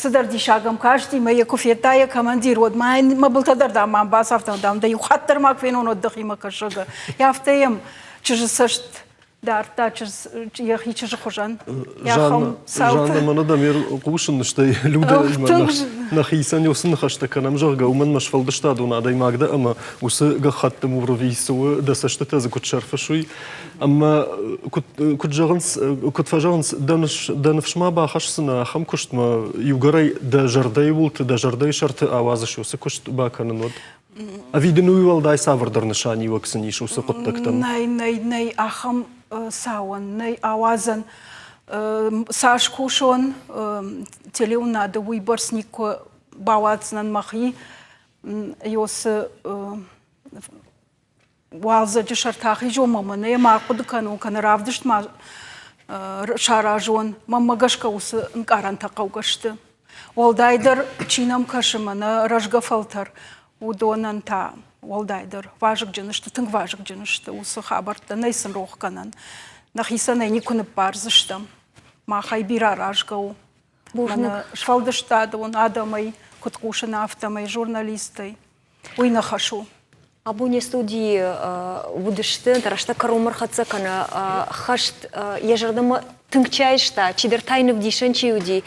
цыдӕр диссаг ӕм касти, мӕ йӕ куы федта йӕ командир, уӕд ма йын мӕ былтӕ дӕр, дам, мӕм бацавта, дам, дӕ иу хатт дӕр ма куы фенон, уӕд дӕхимӕ кӕсӕгӕ. Афтӕ йӕм чызджы цӕст дардта йӕхи чызджы хуызӕн. Жанна, мӕнӕ дӕм хъусын, стӕй Людӕ нӕхицӕн уыцы ныхӕстӕ кӕнӕм, зӕгъгӕ, уымӕн мӕ сфӕлдыстадон адӕймаг дӕ ӕмӕ уыцы гӕххӕтты мур цы у, дӕ цӕстытӕ дзы куыд сӕрфыс, уый. Ӕмӕ куыд зӕгъынц, куыд фӕзӕгъынц, дӕ ныфс ма бахӕсдзынӕ ахӕм куыстмӕ, иугӕрӕй дӕ зӕрдӕйы уылты, дӕ зӕрдӕйы сӕрты ауадзыс уыцы куыст бакӕнын, уӕд? Ӕви дын уый уӕлдай цавӕрдӕр нысаниуӕг сын ис уыцы хъуыддӕгтӕн? Нӕй, нӕй, нӕй ахӕм цауӕн, нӕй ауадзӕн. Цас кусон телеуынады, уыйбӕрц никуы бауадздзынӕн мӕхи. Ёсы уалдзӕджы сӕрты ахизон ӕмӕ мӕнӕ ма ахъуыды кӕнон, кӕнӕ равдыст ма саразон. Мӕнмӕ гӕсгӕ уыцы ӕнкъарӕнтӕ хъӕугӕ сты. Уӕлдайдӕр чи нӕм кӕсы мӕнӕ рӕзгӕ фӕлтӕр, уыдонӕн та уӕлдайдӕр вазыгджын сты, тынг вазыгджын сты уыцы хабӕрттӕ, нӕй сын рох кӕнӕн. Нӕхицӕн ӕй никуы ныббардзыстӕм. Махӕй бирӕ аразгӕ у. Мӕнӕ сфӕлдыстадон адӕмӕй куыд хъусын, афтӕмӕй, журналисттӕй. Уый нӕ хӕс у. Абон не студийы уыдысты, рӕстӕг кӕронмӕ рхӕццӕ кӕны хӕст йӕ зӕрдӕмӕ тынг чи айста, чидӕр та йын ӕвдисӕн чи уыди,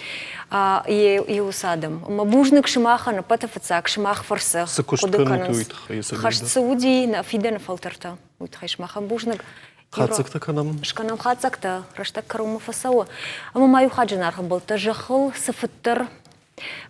йӕ уыцы адӕм. Ӕмӕ бузныг сымахӕн, ӕппӕты фыццаг сымах фӕрцы цы куыст хъуыды кӕнут, кӕнынц. уый тыххӕй Хӕст цы уыди, нӕ фидӕны фӕлтӕртӕ, уый тыххӕй сымахӕн бузныг. Хатдзӕгтӕ кӕнӕм? Скӕнӕм хатдзӕгтӕ, рӕстӕг кӕронмӕ фӕцӕуы. Ӕмӕ ма иу хатт зынаргъ ӕмбӕлттӕ, зӕххыл цы фыддӕр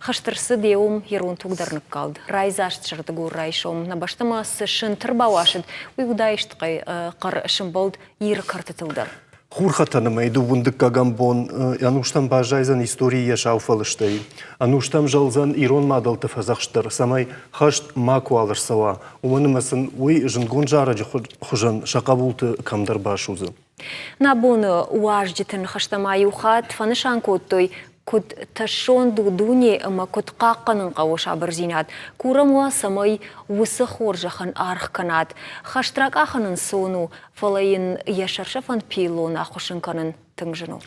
Хӕст ӕрцыд, йе уым ирон туг дӕр ныккалд. Райдзаст сӕрдыгон райсом нӕ бӕстӕмӕ цы сынт ӕрбауасыд, уый удаист хъӕр сӕмбӕлд Иры кӕртытыл дӕр. Хурхӕтӕны мӕй дыууын дыккӕгӕм бон ӕнустӕм баззайдзӕн историйы йӕ сау фӕлыстӕй. Ӕнустӕм зӕлдзӕн ирон мадӕлты фӕдзӕхст дӕр, цӕмӕй хӕст макуал ӕрцӕуа, уымӕн ӕмӕ сын уый зындгонд зарӕджы хуызӕн сӕ хъӕбулты кӕмдӕр басудзы. Нӕ боны уазджыты ныхӕстӕ ма иу хатт фӕнысан кодтой, куыд тӕссонд у дуне ӕмӕ куыд хъахъхъӕнын хъӕуы сабырдзинад. Курӕм уӕ, цӕмӕй уыцы хорзӕхӕн аргъ кӕнат. Хӕст ракъахын ӕнцон у, фӕлӕ йын йӕ сӕрсӕфӕн пиллон ахуыссын кӕнын тынг зын у.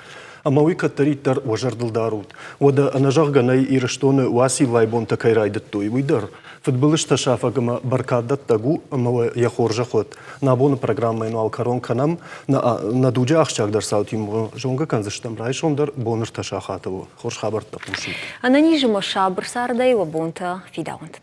Ӕмӕ уый кӕддӕриддӕр уӕ зӕрдыл дарут. Уӕдӕ ӕнӕзӕгъгӕ нӕй Ирыстоны Уациллайы бонтӕ кӕй райдыдтой, уый дӕр. Фыдбылызтӕ сафӕг ӕмӕ бӕркаддӕттӕг у ӕмӕ уӕ йӕ хорзӕх уӕд. Нӕ абоны программӕйӕн уал кӕрон кӕнӕм. Нӕ дуджы ахсджиагдӕр цаутимӕ зонгӕ кӕндзыстӕм райсом дӕр бон ӕртӕ сахатыл. Хорз хабӕрттӕ хъусут. Ӕнӕниз ӕмӕ сабыр цардӕй уӕ бонтӕ фидауӕнт.